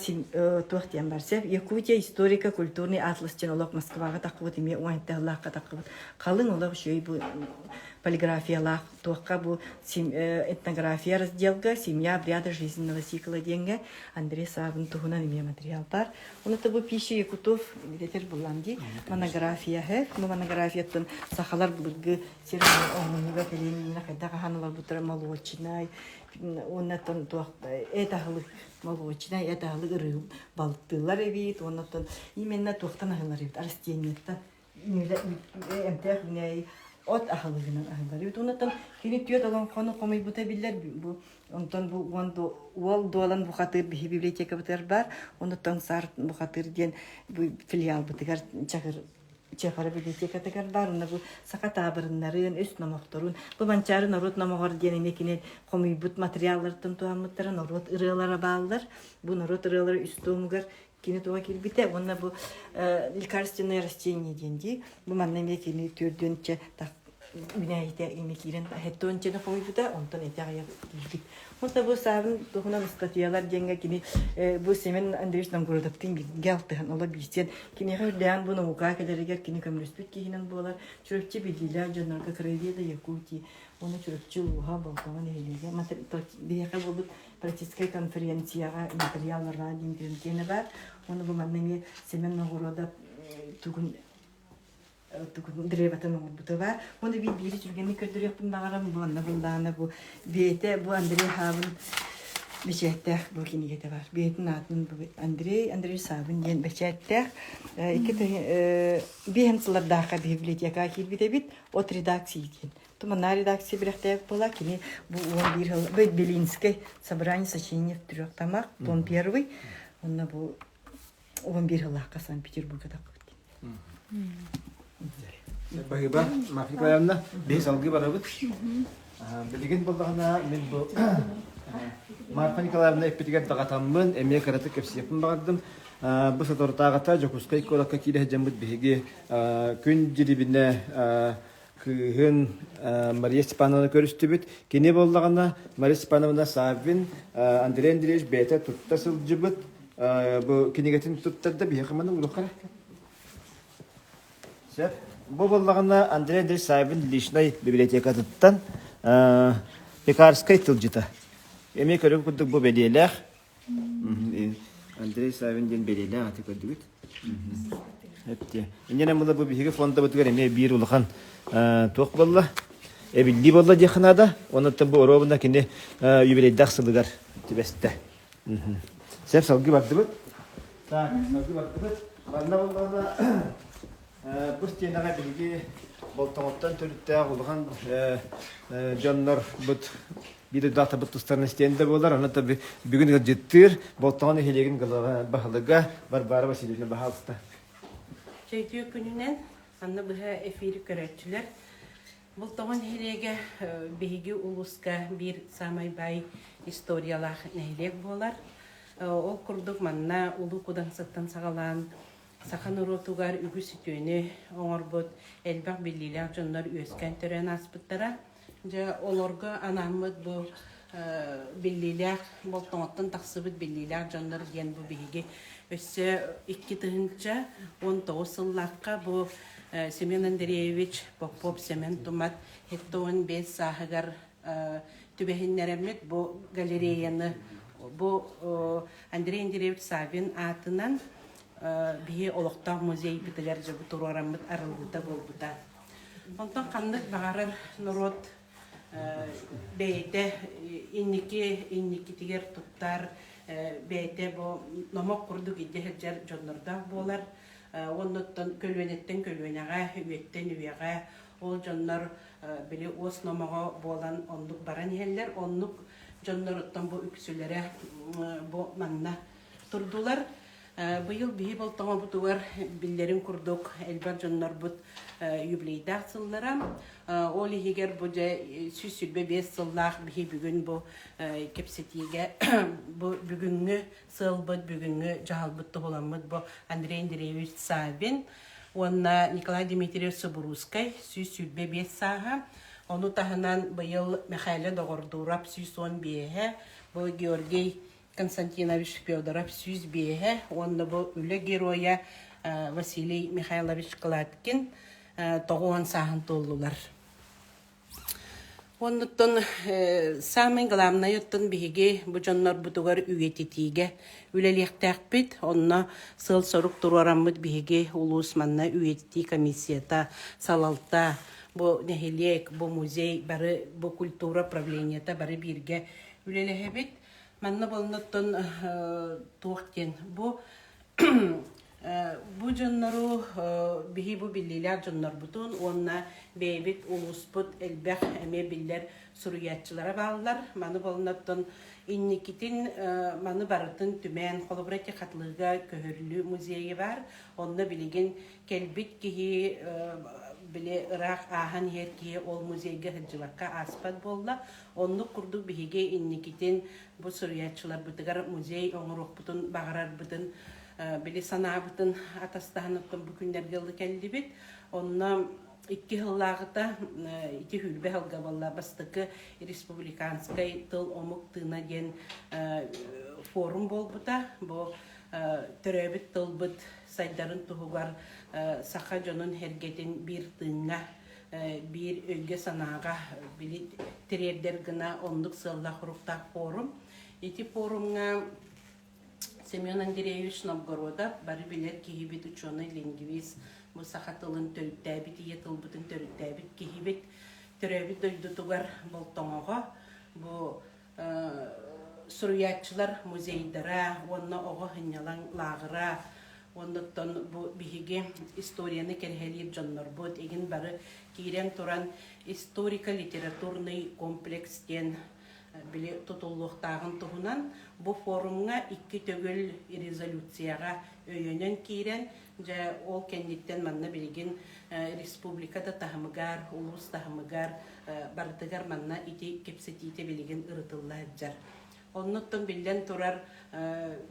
туох диэн бар сеп Якутия историко-культурный атлас диэн олох Москваҕа таххыбыт эмиэ уонталлаахха таххыбыт халыҥ олох үчүгэй бу полиграфиялаах туохха бу этнография разделга семья обряда жизненного цикла диэҥҥэ Андрей Савин туһунан эмиэ материал бар Оны бу пища якутов этер буллам ди монография бу монографияттан сахалар былыргы сир оҥоһуга кэлин хайдах аһаан олорбуттара молочнай уоннаттан туох эт аһылык молочнай эт аһылык ырыы балтыылар эбит уоннаттан именно туохтан аһылар эбит растениеттан эмтээх үүнээйи от аһылыгынан аһылар эбит уоннаттан кини түөрт олоҥхону хомуйбута биллэр бу онтон бу уол дуолан бухатыыр биһи библиотекабытыгар баар онуттан саар бухатыыр диэн бу филиалбытыгар чагыр. Чехара библиотекатыгар баар уонна бу саха таабырыннарын, үс номохторун, бу Манчаары норуот номоҕор диэн эмиэ кини хомуйбут материаллартан туһаммыттара норуот ырыалара бааллар. Бу норуот ырыалара үс туомугар кини туга киирбитэ уонна бу лекарственное растение диэн дии. Бу манна эмиэ кини төрдүөнчэ үүнээйитэ эмиэ киирэн хэттуончаны хомуйбута, онтон ити аҕыйах киирбит. Онто бу Савин туһунан ыстатыйалар диэҥҥэ кини бу Семен Андреевич Новгородовтыын бииргэ алтыһан оло биирсиэн киниэхэ үрдээн бу наука кэлэригэр кини көмөлөспүт киһинэн буолар Чурапчы биллиилээх дьоннорго краеведа Якутии уонна Чурапчы улууһа Болтоҥо нэһилиэгэ биһиэхэ буолбут практическай конференцияҕа материалларга диэн киэнэ баар уонна бу манна эмиэ Семен Новгородов тугун древотын оҥорбута баар. Уонна биир биири түргэнник көрдөрүөхпүн баҕарабын. Бу онно буллаҕына бу бэйэтэ бу Андрей Савин бэчээттээх бу кинигэтэ баар. Бэйэтин аатын бу Андрей Андрей Савин диэн бэчээттээх. Икки биэһин сыллардаахха библиотекаҕа киирбит эбит. От редакции диэн. Туманнаа редакция билэхтээбит буола. Кини бу 11 сыл Белинскэй собрание сочинений в трех томах, том первый. Онно бу 11 сыллаахха Санкт-Петербурга таххыбыт. Баһыыба, Марфа Николаевна, биһи салгыы барабыт. Билигин буоллаҕына мин бу Марфа Николаевна эппитигэр даҕатаммын, эмиэ кыратык кэпсиэхпин баҕардым. Бу соторутааҕыта Дьокуускай куоракка киирэ сылдьаммыт биһиги күн дьирибинэ кыыһын Мария Степановна көрүстүбүт. Кини буоллаҕына Мария Степановна Саввин Андрей Андреевич бэйэтэ тутта сылдьыбыт бу кинигэтин туттарда биһиэхэ маны улахан Сөп. Бу буоллаҕына Андрей Андреевич Саввин личнай библиотекатыттан Пекарскай тылдьыта. Эмиэ көрөр курдук бу бэлиэлээх Андрей Савин диэн бэлиэлээх аты көрдүгүт. Эптиэ. Инньэ була бу биһиги фондабытыгар эмиэ биир улахан туох буолла? Эбиллии буолла диэххэ наада. Онуттан бу оруобуна кини юбилейдаах сылыгар түбэстэ. Сөп салгыы бардыбыт. Так, салгыы бардыбыт. Манна буоллаҕына бу стенаҕа биһиги Болтоҥоттон төрүттээх улахан дьоннор бут биир дойдулаахтарбыт тустарынан истиэн да буолар. Аны бүгүн ыалдьыттыыр Болтоҥо нэһилиэгин баһылыга Варвара Васильевна баһаалыста. Чөйтүө күнүнэн анны быһа эфири көрөөччүлэр. Болтоҥо нэһилиэгэ биһиги улууска биир саамай баай историялаах нэһилиэк буолар. Ол курдук манна Улуу Кудаҥсаттан саҕалаан саха норуотугар үгүс үтүөнү оҥорбут элбэх биллиилээх дьоннор үөскээн төрөөн ааспыттара. Дьэ, олорго анааммыт бу биллиилээх Болтоҥоттон тахсыбыт биллиилээх дьоннор диэн бу биһиги өссө 2019 сыллаахха бу Семен Андреевич Попов Семен Тумат 75 сааһыгар түбэһиннэрэммит бу галереяны бу Андрей Андреевич Саввин аатынан биһи олохтоох музейбытыгар дьэ бу туруораммыт арыллыыта буолбута. Онтон ханнык баҕарар норуот бэйэтэ инники инникитигэр туттар, бэйэтэ бу номох курдук илдьэ сылдьар дьоннордоох буолар. Оннуттан көлүөнэттэн көлүөнэҕэ, үйэттэн үйэҕэ ол дьоннор били уос номоҕо буолан оннук баран иһэллэр. Оннук дьонноруттан бу үксүлэрэ бу манна турдулар. Быйыл биһи Болтоҥобутугар биллэрин курдук элбэх дьоннорбут юбилейдаах сыллара. Ол иһигэр бу дьэ 125 сыллаах биһи бүгүн бу кэпсэтиигэ бу бүгүҥҥү сыалбыт, бүгүҥҥү дьаһалбыт туһуламмыт бу Андрей Андреевич Саввин уонна Николай Дмитриевич Субуруускай 125 сааһа. Ону таһынан быйыл Михайло Доҕордуурап 115-э, бу Георгий Константинович Федоров 105-э уонна бу үлэ геройа Василий Михайлович Кладкин 90 сааһын туоллулар. Оннуттан самый главный оттон биһиги бу дьоннорбутугар үйэтитиигэ үлэлиэхтээхпит. Онно сыал-сорук туруораммыт биһиги улуус манна үйэтитии комиссията, салалта, бу нэһилиэк, бу музей, бары бу культура правлениета бары бииргэ үлэлэһэбит. Манна буолнуттан туох диэн бу Бу дьоннору биһи бу биллиилээх дьоннорбутун уонна бэйэбит улууспут элбэх эмиэ биллэр суруйааччылара бааллар. Маны болоннортон инникитин маны барытын түмэн, холобура ити Хатылыга көһөрүлүү музейа баар. Онно билигин кэлбит киһи били ыраах ааһан иһэр киһи ол музейга сылдьыбакка ааспат буолла. Оннук курдук биһиги инникитин бу суруйааччыларбытыгар музей оҥоруохпутун баҕарарбытын били санаабытын атастаһан оттон бу күннэргэ ылы кэллибит. Онно икки сыллааҕыта ити сүүрбэ сылга буолла бастакы республиканскай тыл омук тыына диэн форум буолбута. Бу төрөөбүт тылбыт сайдарын туһугар саха дьонун сэргэтин биир тыыҥҥа биир өйгө-санааҕа били тириэрдэр гына оннук сыаллаах-соруктаах форум. Ити форумҥа Семен Андреевич Новгородов бары билэр киһибит, учуонай-лингвист, бу саха тылын төрүттээбит, ийэ тылбытын төрүттээбит киһибит. Төрөөбүт дойдутугар Болтоҥоҕо бу суруйааччылар музейдара уонна оҕо сынньалаҥ лааҕыра уоннуттан бу биһиги историяны кэрэһэлиир дьоннорбут игин бары киирэн туран историко-литературный комплекс диэн били тутуллуохтааҕын туһунан бу форумҥа икки төгүл резолюцияҕа өйөнөн киирэн дьэ ол кэнниттэн манна билигин республика да таһымыгар улуус таһымыгар барытыгар манна ити кэпсэтиитэ билигин ырытылла сылдьар. Оннуттан биллэн турар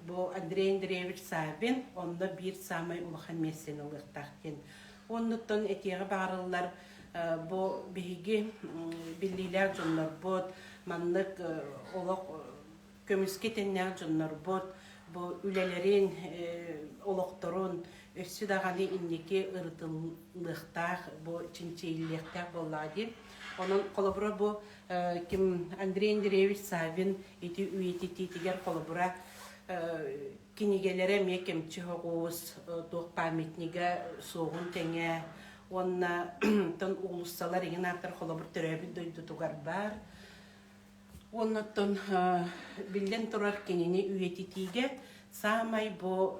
бу Андрей Андреевич Саввин онно биир саамай улахан миэстэни ылыахтаах диэн. Оннуттан этиэҕи баҕарыллар бу биһиги биллиилээх дьоннорбут маннык олох көмүскэ тэннээх дьоннорбут бу үлэлэрин олохторун өссө даҕаны инники ырытыллыахтаах, бу чинчийиллиэхтээх буоллаҕа дии. Онон холобура бу ким Андрей Андреевич Саввин ити үйэтитиитигэр холобура кинигэлэрэ эмиэ кэмчи соҕус, туох памятнига суоҕун тэҥэ уонна тон уулуссалар иҥин ааттар холобур төрөөбүт дойдутугар баар. Уоннаттан биллэн турар кинини үйэтитиигэ саамай бу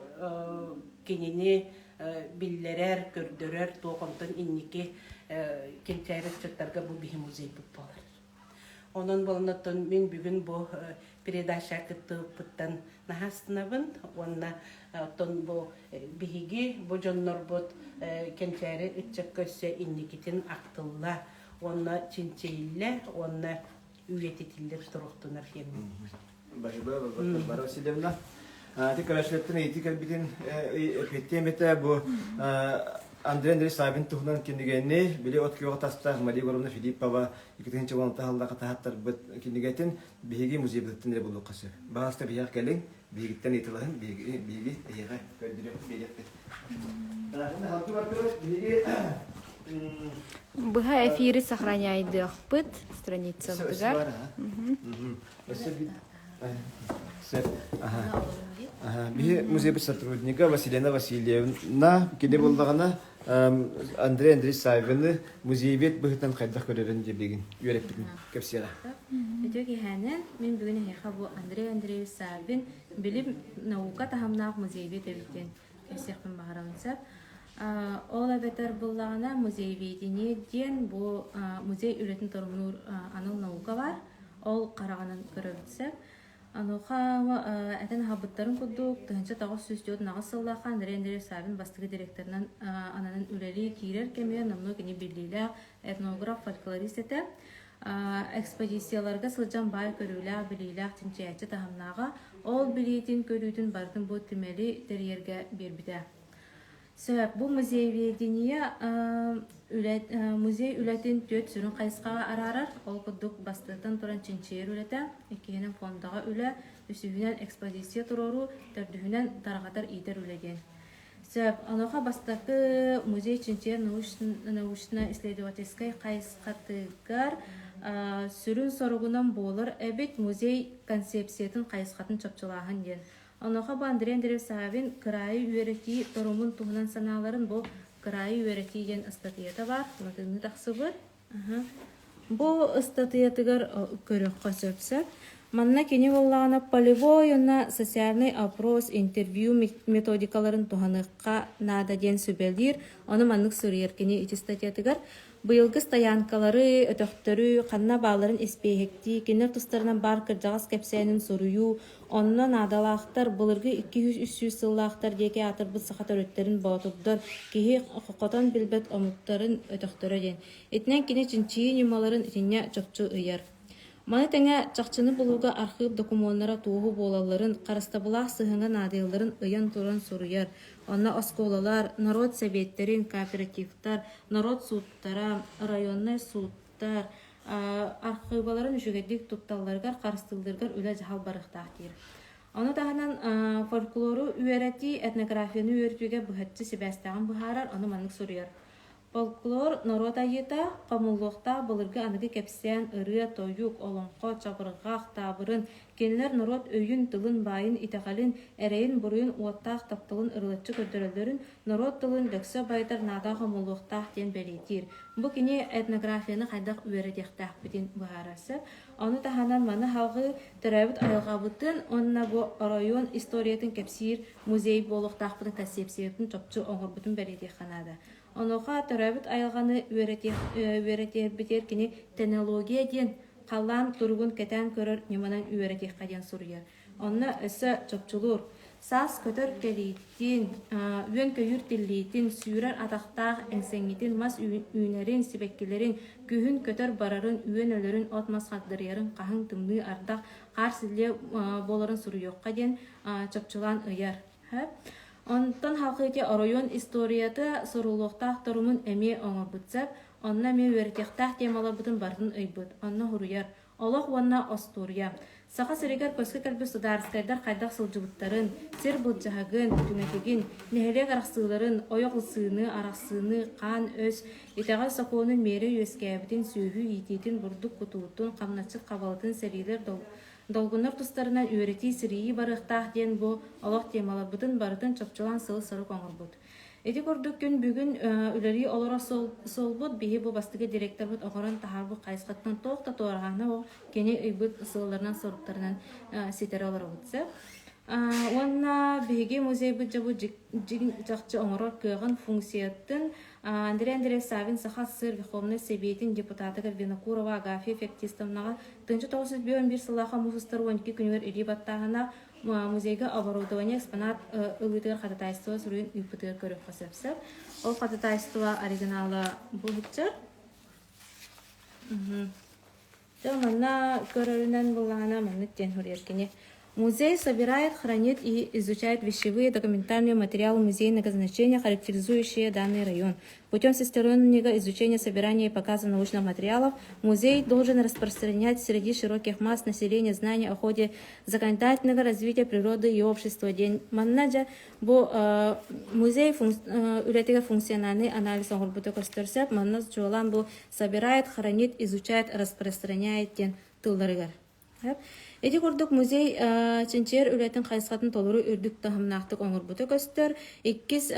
кинини биллэрэр, көрдөрөр туох онтон инники кэнчээри ыччаттарга бу биһи музейбыт буолар. Онон буоланнаттан мин бүгүн бу передача кыттыбыппыттан наһаа астынабын уонна оттон бу биһиги бу дьоннорбут кэнчээри ыччакка өссө инникитин ахтылла уонна чинчийиллэ уонна үйэтитиллэр туруктанар диэммин. Баһыба Варвара Васильевна. Ити көрөөччүлэртэн ыйытыы кэлбитин эппиэттиэм этэ. Бу Андрей Андреевич Саввин туһунан кинигэни били от күөҕэ тастаах Мария Егоровна Филиппова 2016 сыллаахха таһааттарбыт кинигэтин биһиги музейбытыттан эрэ булуохха сөп. Баҕаста биһиэхэ кэлиҥ, биһигиттэн ыйыталаһын, биһиги эһиэхэ көрдөрүөхпүт, биэриэхпит. Биһиги Быһа эфири сохраняйдыахпыт страницабытыгар. Биһи музейбыт сотруднига Василена Васильевна кини буллаҕына Андрей Андреевич Саввины музейбит быһыытынан хайдах көрөрүн диэбигин үөрэппитин кэпсиэҕэ. Үтүө киэһээнэн мин бүгүн эһиэхэ бу Андрей Андреевич Саввин билим наука таһымнаах музейбит эбит диэн кэпсиэхпин баҕарабын сөп. Ол эбэтэр буллаҕына музейведение диэн бу музей үлэтин торумнуур анал наука бар. Ол хараҕынан көрөбүт сөп. Онуоха этэн аһарбыттарын курдук, 1948 сыллаахха Андрей Андреевич Савин бастакы директорынан ананан үлэлии киирэр кэмигэр номнуо кини биллиилээх этнограф, фольклорист этэ. Экспозицияларга сылдьан баай көрүүлээх, билиилээх чинчийээччи таһымнааҕа. Ол билиитин, көрүүтүн барытын бу түмэли тэрийэргэ биэрбитэ. Сөп, бу музееведение музей үлэтин түөрт сүрүн хайысхаҕа араарар. Ол курдук бастакытан туран чинчийэр үлэтэ, иккиһинэн фондаҕа үлэ, үсүһүнэн экспозиция туруоруу, төрдүһүнэн тарҕатар иитэр үлэ диэн. Сөп, онуоха бастакы музей чинчийэр научно-исследовательскай хайысхатыгар сүрүн соругунан буолар эбит музей концепциятын хайысхатын чопчулааһын диэн. Онуоха бу Андрей Андреевич Савин кыраайы үөрэтии торумун туһунан санааларын бу Кыраайы үөрэтии диэн ыстатыйата баар, латыынныы тахсыбыт. Бу ыстатыйатыгар көрүөххэ сөп сөп. Манна кини буоллаҕына полевой уонна социальный опрос, интервью методикаларын туһаныахха наада диэн сүбэлиир. Ону маннык суруйар кини ити статьятыгар. Быйылгы стоянкалары, өтөхтөрү, ханна баалларын испиэһэктии, кинилэр тустарынан баар кырдьаҕас кэпсээнин суруйуу, онно наадалаахтар былыргы 200-300 сыллаахтар диэки аатырбыт саха төрүттэрин боотурдар, киһи хотон билбэт омуктарын өтөхтөрө диэн. Итинэн кини чинчийии ньымаларын итиннэ чопчу ыйар. Маны тэҥэ, чахчыны булууга архыып докумуоннара туоһу буолалларын, харыстабылаах сыһыаҥҥа наадыйалларын ыйан туран суруйар. Онно оскуолалар, норуот сэбиэттэрин, кооперативтар, норуот сууттара, районнай сууттар архыыбаларын үчүгэйдик тутталларыгар, харыстыылларыгар үлэ-дьаһал барыахтаах диир. Ону таһынан фольклору үөрэтии этнографияны үөрэтиигэ быһаччы сибээстээҕин быһаарар, ону маннык суруйар. Фольклор норуот айыыта, хомуллуохтаах былыргы аныгы кэпсээн, ырыа, тойук, олоҥхо, чабырҕах, таабырын, кинилэр норуот өйүн, тылын, баайын, итэҕэлин, эрэйин-буруйун, уоттаах тапталын ырылаччы көрдөрөллөрүн, норуот тылын дөксө байытар наада хомуллуохтаах диэн бэлиэтиир. Бу кини этнографияны хайдах үөрэтиэхтээхпитин быһаарар сөп. Ону таһынан маны салҕыы төрөөбүт айылҕабытын уонна бу оройуон историятын кэпсиир музей буолуохтаахпытын концепциятын чопчу оҥорбутун бэлиэтиэххэ наада. Онуоха төрөөбүт айылҕаны үөрэтиэрбитигэр кини тенология диэн халлаан туругун кэтээн көрөр ньыманан үөрэтиэххэ диэн суруйар. Онно өссө чопчулуур. Саас көтөр кэлиитин, үөн-көйүүр тиллиитин, сүүрэр атахтаах эҥсэҥҥитин, мас үүнэрин, сибэккилэрин, күһүн көтөр барарын, үөн өлөрүн, от-мас хагдарыйарын, хаһыҥ, тымныы, ардах, хаар-силлиэ буоларын суруйуохха диэн чопчулаан ыйар. Онтон халҕыыти оройуон историята суруллуохтаах торумун эмиэ оҥорбут сөп, онно эмиэ үөрэтиэхтээх темаларбытын барытын ыйбыт, онно суруйар «Олох уонна остуоруйа». Саха сиригэр көскө кэлбит судаарыскайдар хайдах сылдьыбыттарын, сир былдьаһыгын, түҥэтигин, нэһилиэк арахсыыларын, ойох ылсыыны, арахсыыны, хаан-өс, итэҕэл сокуонун миэрэ үөскээбитин, сүөһү иитиитин, бурдук кутуутун, хамначчыт хабалатын сэриилэр Долгуннар тустарынан үөрэтии-сирийии барыахтаах диэн бу олох темаларбытын барытын чопчулаан сыл-сорук оҥорбут. Ити курдук күн бүгүн үлэлии олорор суолбут биһи бу бастакы директорбут оҥорон таһаарбыт хайысхаттан туох да туораҕаһына ол кини ыйбыт сыалларынан-соруктарынан ситэрэ олоробут сөп. Уонна биһиги музейбыт дьэ бу дьиҥ чахчы оҥорор кыаҕын функциятын Андрей Андреев Савин Саха СССР Верховнай Сэбиэтин депутатыгар Винокурова Агафья Феоктистовнаҕа 1951 сыллаахха муус устар 12 күнүгэр илии баттааһына музейга оборудование экспонат ылыытыгар ходатайство суруйун ыыппытыгар көрүөххэ сөп. Ол ходатайство оригинала бу сылдьар. Дьэ, манна көрөрүнэн буллаҕына маннык диэн суруйар кини. Музей собирает, хранит и изучает вещевые документальные материалы музейного значения, характеризующие данный район. Путем всестороннего изучения, собирания и показа научных материалов музей должен распространять среди широких масс населения знания о ходе законодательного развития природы и общества. Диэн манна дьэ бу музей үлэтигэр функциональный анализ оҥорбута көстөр сөп. Манна чуолаан бу собирает, хранит, изучает, распространяет диэн тылларыгар. Ити курдук музей чинчийэр үлэтин хайысхатын толору үрдүк таһымнаахтык оҥорбута көстөр. Иккис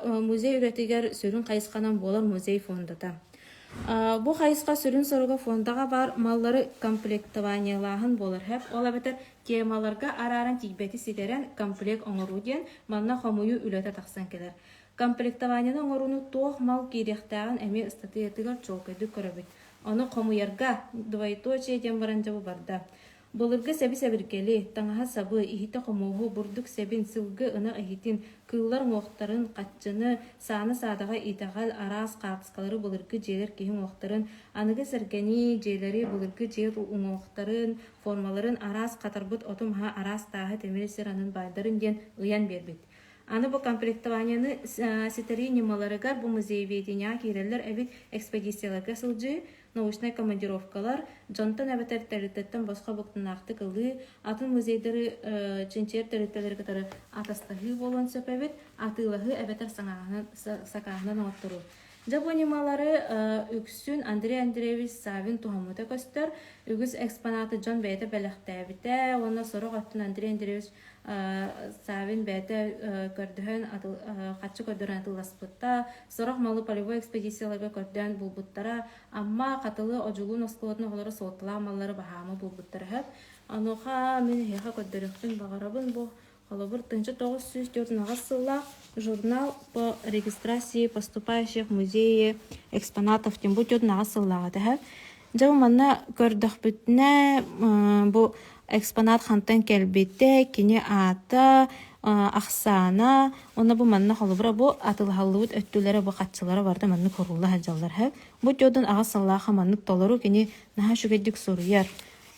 музей үлэтигэр сүрүн хайысханан буолар музей фондата. Бу хайысха сүрүн соруга фондаҕа баар маллары комплектованиелааһын буолар. Ол эбэтэр темаларга арааран тиийбэти ситэрэн комплект оҥоруу диэн манна хомуйуу үлэтэ тахсан кэлэр. Комплектованиены оҥорууну туох мал киириэхтээҕин эмиэ ыстатыйатыгар чуолкайдык көрөбүт. Ону хомуйарга двоеточие диэн баран дьэ бу барда. Былыргы сэби-сэбиргэли, таҥаһы-сабы, иһитэ-хомуоһу, бурдук сэбин, сылгы, ынах иһитин, кыыллар уҥуохтарын, хаччыны, сааны-саадаҕа итэҕэл, араас хаартыскалары былыргы дьиэлэр киһи уҥуохтарын, аныгы сэргэни, дьиэлэри, былыргы дьиэ уҥуохтарын, формаларын, араас хатарбыт оту-маһы, араас тааһы, тимири сир анын баайдарын диэн ыйан биэрбит. Аны бу комплектованиены ситэрии ньымаларыгар бу музееведениеҕа киирэллэр эбит экспедицияларга сылдьыы, научнай командировкалар, дьонтон эбэтэр тэрилтэттэн босхо буктунаахтык ылыы, атын музейдары чинчийэр тэрилтэлэри кытары атастаһыы буолуон сөп эбит, атыылаһыы эбэтэр сакааһынан оҥотторуу. Дьэ бу ньымалары үксүн Андрей Андреевич Савин туһаммыта көстөр. Үгүс экспонаты дьон бэйэтэ бэлэхтээбитэ уонна сорох өттүн Андрей Андреевич Савин бэйэтэ көрдөһөн харчы көрдөрөн атыыласпыта. Сорох малы полевой экспедицияларга көрдөөн булбуттара. Амма, Хатылы, Одьулуун оскуолатын оҕолоро суотталаах маллары баһаамы булбуттара сөп. Онуоха мин эһиэхэ көрдөрүөхпүн баҕарабын бу Холобур, 1948 сыллаах журнал по регистрации поступающих в музеи экспонатов диэн бу 48 сыллааҕа этэ. Дьэ, манна көрдөхпүтүнэ, бу экспонат хантан кэлбитэ, кини аата, ахсаана, уонна бу манна холобура бу атылаһаллыбыт өттүлэрэ бу хаччылара барыта маннык хорулла сылдьаллар. Бу түөртүн аҕыс сыллаахха маннык толору кини наһаа үчүгэйдик суруйар.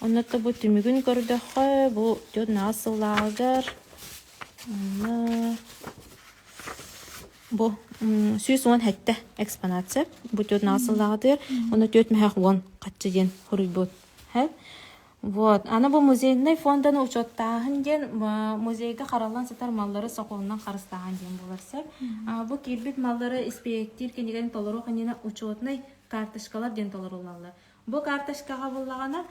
Онно бу түмүгүн көрдөххө, бу 48 сыллааҕыгар бу 117 экспонат сөп. Бу 48 сыллааҕытыгар уонна 4 мөһөх уон хаччы диэн хоруйбут. Вот. Аны бу музейнай фонданы учуоттааһын диэн музейга хараллан сытар маллары сокуонунан харыстааһын диэн буолар сөп. Бу киирбит маллары испиэктиир кинигэни толоруох иннинэ учетнай карточкалар диэн толоруллаллар. Бу карточкаҕа буллаҕына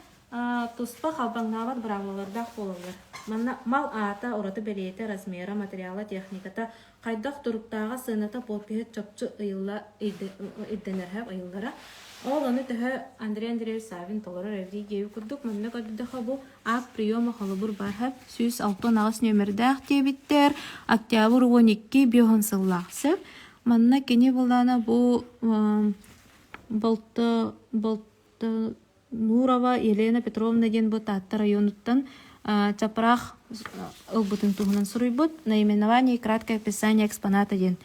туспа халбаҥнаабат быраабылалардаах буолаллар. Манна мал аата, ураты бэлиэтэ, размера, материала, техниката, хайдах туруктааҕа, сыаната, подпиһа чопчу ыйылла ирдэнэрэ ыйыллара. Ол ону төһө Андрей Андреевич Савин толорор эбитий диэбит курдук, манна көрдөхө бу акт приема холобур баар 168 нүөмэрдээх диэбиттэр, октябрь 12 биоһун сыллаах сөп. Манна кини булана бу Болто Болтонурова Елена Петровна диэн бу Таатта районуттан чапраах ылбытын туһунан суруйбут. Наименование и краткое описание экспоната диэн.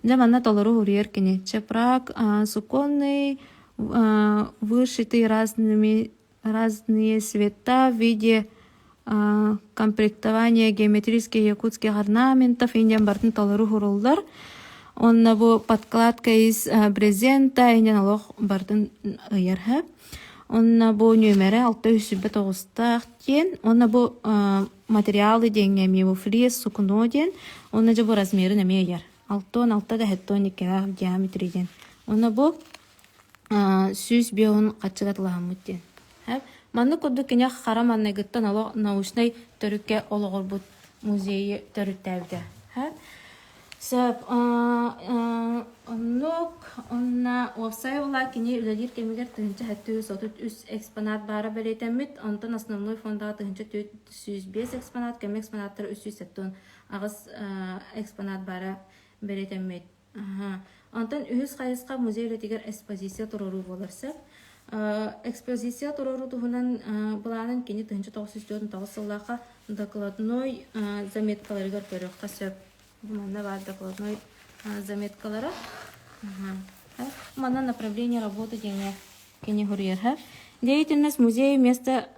Дьэ манна толору уруйар кини. Чапрак суконный, вышитый разными разные цвета в виде комплектования геометрических якутских орнаментов индиан бартын толору хуруллар. Онно бу подкладка из брезента индиан олох бартын ыйар Онно бу нүөмэрэ 609 диэн. Онно бу материалы диэҥҥэ эмиэ бу фриз сукно диэн. Онно дьэ бу размерын эмиэ ыйар. 66 да 72 диаметры диэн. Онно бу 105 хаччыга тылаһаммыт диэн. Маннык курдук кини хара манныгыттан олох научнай төрүккэ олоҕурбут музейы төрүттээбитэ. Сөп. Оннук онно уопсай була кини үлэлиир кэмигэр 1733 экспонат баара бэлиэтэммит, онтон основной фондаҕа 1405 экспонат, көмө экспонаттар 378 экспонат баара бэлиэтэммит. Онтон үһүс хайысха музей үлэтигэр экспозиция туруоруу буолар сөп. Экспозиция туруоруу туһунан былаанын кини 1949 сыллаахха докладной заметкаларыгар көрүөххэ сөп. Бу манна баар докладной заметкалара. Манна направление работы диэҥҥэ Кини суруйар Деятельность музея место,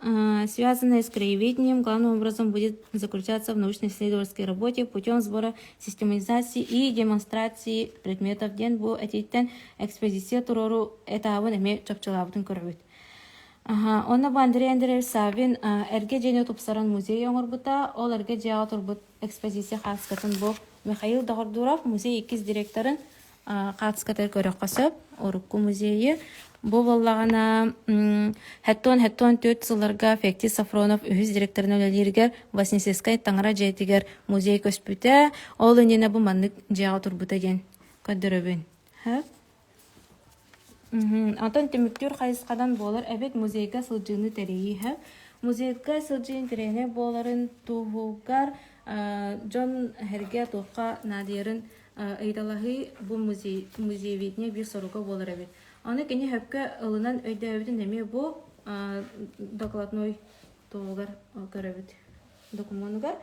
связанное с краеведением, главным образом будет заключаться в научно-исследовательской работе путем сбора, систематизации и демонстрации предметов диэн бу этииттэн экспозиция туруору этаабын эмиэ чопчулаабытын көрөбүт. Онно бу Андрей Андреевич Саввин эргэ дьиэни тупсаран музей оҥорбута. Ол эргэ дьиэҕэ турбут экспозиция хааскатын бу Михаил Доҕордуров музей иккис директорын хаартыскатыгар көрүөххэ сөп. Урукку музейы. Бу буоллаҕына 74 сылларга Фектий Сафронов үһүс директорынан үлэлииригэр Вознесенскай таҥара дьиэтигэр музей көспүтэ. Ол иннинэ бу маннык дьиэҕэ турбута диэн көрдөрөбүн. Онтон түмүктүүр хайысханан буолар эбит музейга сылдьыыны тэрийии. Музейга сылдьыы интэриэһинэй буоларын туһугар дьон эһэргэ туохха наадыйарын Ыйыталаһыы бу музей музееведение биир соруга буолар эбит. Аны кини сөпкө ылынан өйдөөбүтүн эмиэ бу докладной туһугар көрөбүт докумуонугар.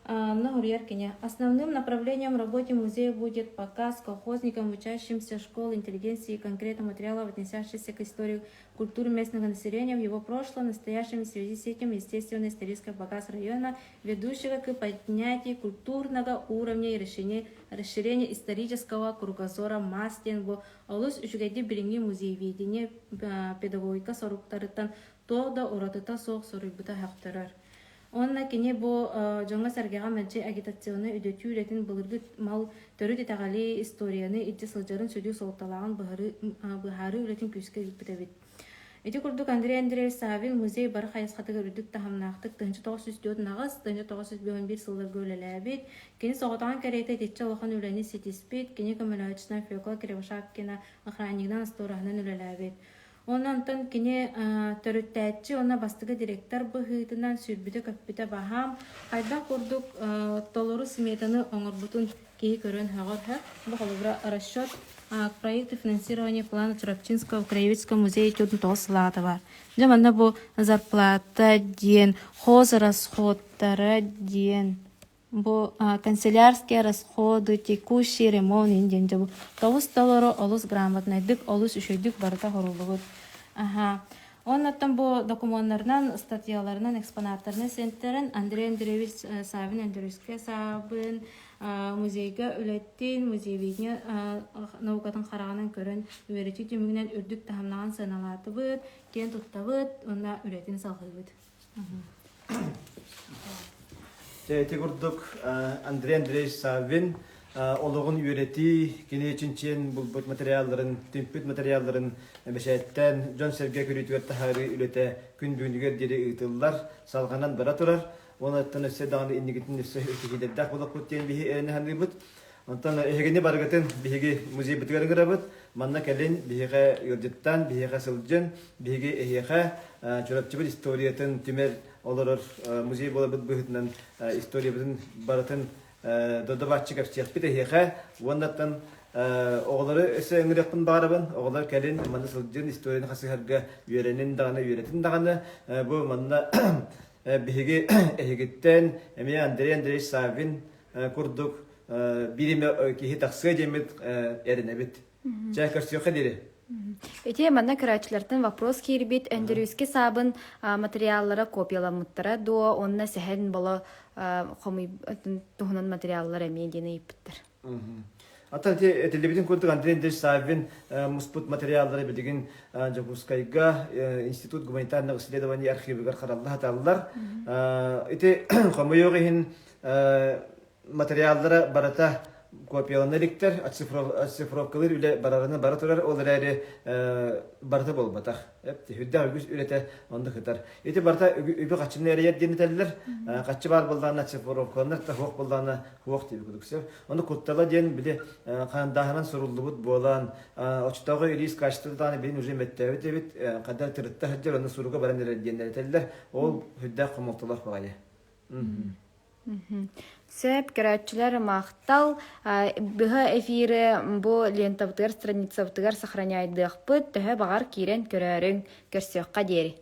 Онно суруйар кини. Основным направлением работы музея будет показ колхозникам, учащимся школ, интеллигенции конкретно материалов, относящихся к истории культуры местного населения в его прошлом, настоящем в связи с этим, естественно, исторический показ района, ведущего к поднятию культурного уровня и расширению, расширению исторического кругозора масс диэн бу олус үчүгэйдик билиҥҥи музееведение педагогика соруктарыттан туох да уратыта суох суруйбута сөхтөрөр. Уонна кини бу дьоҥҥо-сэргэҕэ мэлдьи агитационнай үдөтүү үлэтин былыргы мал төрүт итэҕэли, историяны илдьэ сылдьарын сүдү суолталааҕын быһаарыы үлэтин күүскэ ыыппыт эбит. Ити курдук Андрей Андреевич Саввин музей бары хайысхатыгар үрдүк таһымнаахтык 1948, 1951 сылларга үлэлээбит. Кини соҕотоҕун кэриэтэ итиччэ улахан үлэни ситиспит. Кини көмөлөһөөччүнэн Фекла Кривошапкина охраннигынан, остуораһынан үлэлээбит. Уонна онтон кини төрүттээччи уонна бастакы директор быһыытынан сүүрбүтэ-көппүтэ баһаам, хайдах курдук толору сметаны оҥорбутун киһи көрөн сөҕөр. Бу холобура расчет проекты финансирования плана Чурапчинского краеведческого музея 49 сылаата бар. Дьэ манна бу зарплата диэн, хозрасходтара диэн Бу канцелярские расходы, текущий ремонт диэн дьэ бу тоҕус толору олус грамотнайдык, олус үчүгэйдик барыта хоруллубут. Аха. Оннуттан бу докумуоннарынан, статьяларынан, экспонаттарынан сиэнтэрин Андрей Андреевич Савин Андреевская Саабын музейга үлэттин, музееведение наукатын хараҕынан көрөн үөрэтии түмүгүнэн үрдүк таһымнаҕын сыаналаатыбыт, киэн туттабыт уонна үлэтин салҕыыбыт. Дьэ, ити курдук Андрей Андреевич Саввин олоҕун үөрэтии, кини чинчийэн булбут материалларын, түмпүт материалларын бэчээттээн дьон-сэргэ көрүүтүгэр таһаарыы үлэтэ күн бүгүнүгэр диэри ыытыллар, салҕанан бара турар. Онуттан өссө даҕаны инникитин өссө ситиһиилэрдээх буолуохпут диэн биһи эрэнэ саныыбыт. Онтон эһигини барыгытын биһиги музейбытыгар ыҥырабыт. Манна кэлин биһиэхэ ыалдьыттаан, биһиэхэ сылдьын, биһиги эһиэхэ Чурапчыбыт историятын түмэр олорор музей буоларбыт быһыытынан историябытын барытын додобааччы кэпсиэхпит эһиэхэ. Уоннаттан оҕолору өссө ыҥырыахпын баҕарабын. Оҕолор кэлин манна сылдьын, историяны хасыһарга үөрэнин даҕаны, үөрэтин даҕаны. Бу манна биһиги эһигиттэн эмиэ Андрей Андреевич Саввин курдук биир эмэ киһи тахсыа диэммит эрэнэбит. Чэ, көрсүөххэ диэри. Ити манна көрөөччүлэртэн вопрос киирбит Өндөрүүскэ саабын материаллара копияламмыттара дуо уонна сэһэн боло хомуй туһунан материаллар эмиэ диэн ыйыппыттар. Аттан ити этиллибитин курдук Андрей Андреевич Саввин муспут материаллары билигин Дьокуускайга Институт гуманитарных исследований архивыгар харалла саталлар. Ити хомойуох иһин материаллара барыта копиялана иликтэр, оцифровкалыыр үлэ барарына бара турар, ол эрээри барыта буолбатах. Үрдээх үгүс үлэтэ онно кытар. Ити барыта үбү хаччыны эрийэр диэн этэллэр. Хаччы баар буоллаҕына оцифровкаланар да суох буоллаҕына суох диэбит курдук сөп. Ону куттала диэн били хандааһынан суруллубут буолан, оччотооҕу илиис качествота даҕаны билин уже мөттөөбүт эбит, ханна тырытта сылдьар, онно суруга баран эрэр диэн этэллэр. Ол сүрдээх хомолтолоох баҕайы. Сөп, көрөөччүлэр махтал. Быһа эфиры бу лентабытыгар, страницабытыгар сохраняйдыахпыт. Төһө баҕар киирэн көрөөрүҥ, көрсүөххэ диэри.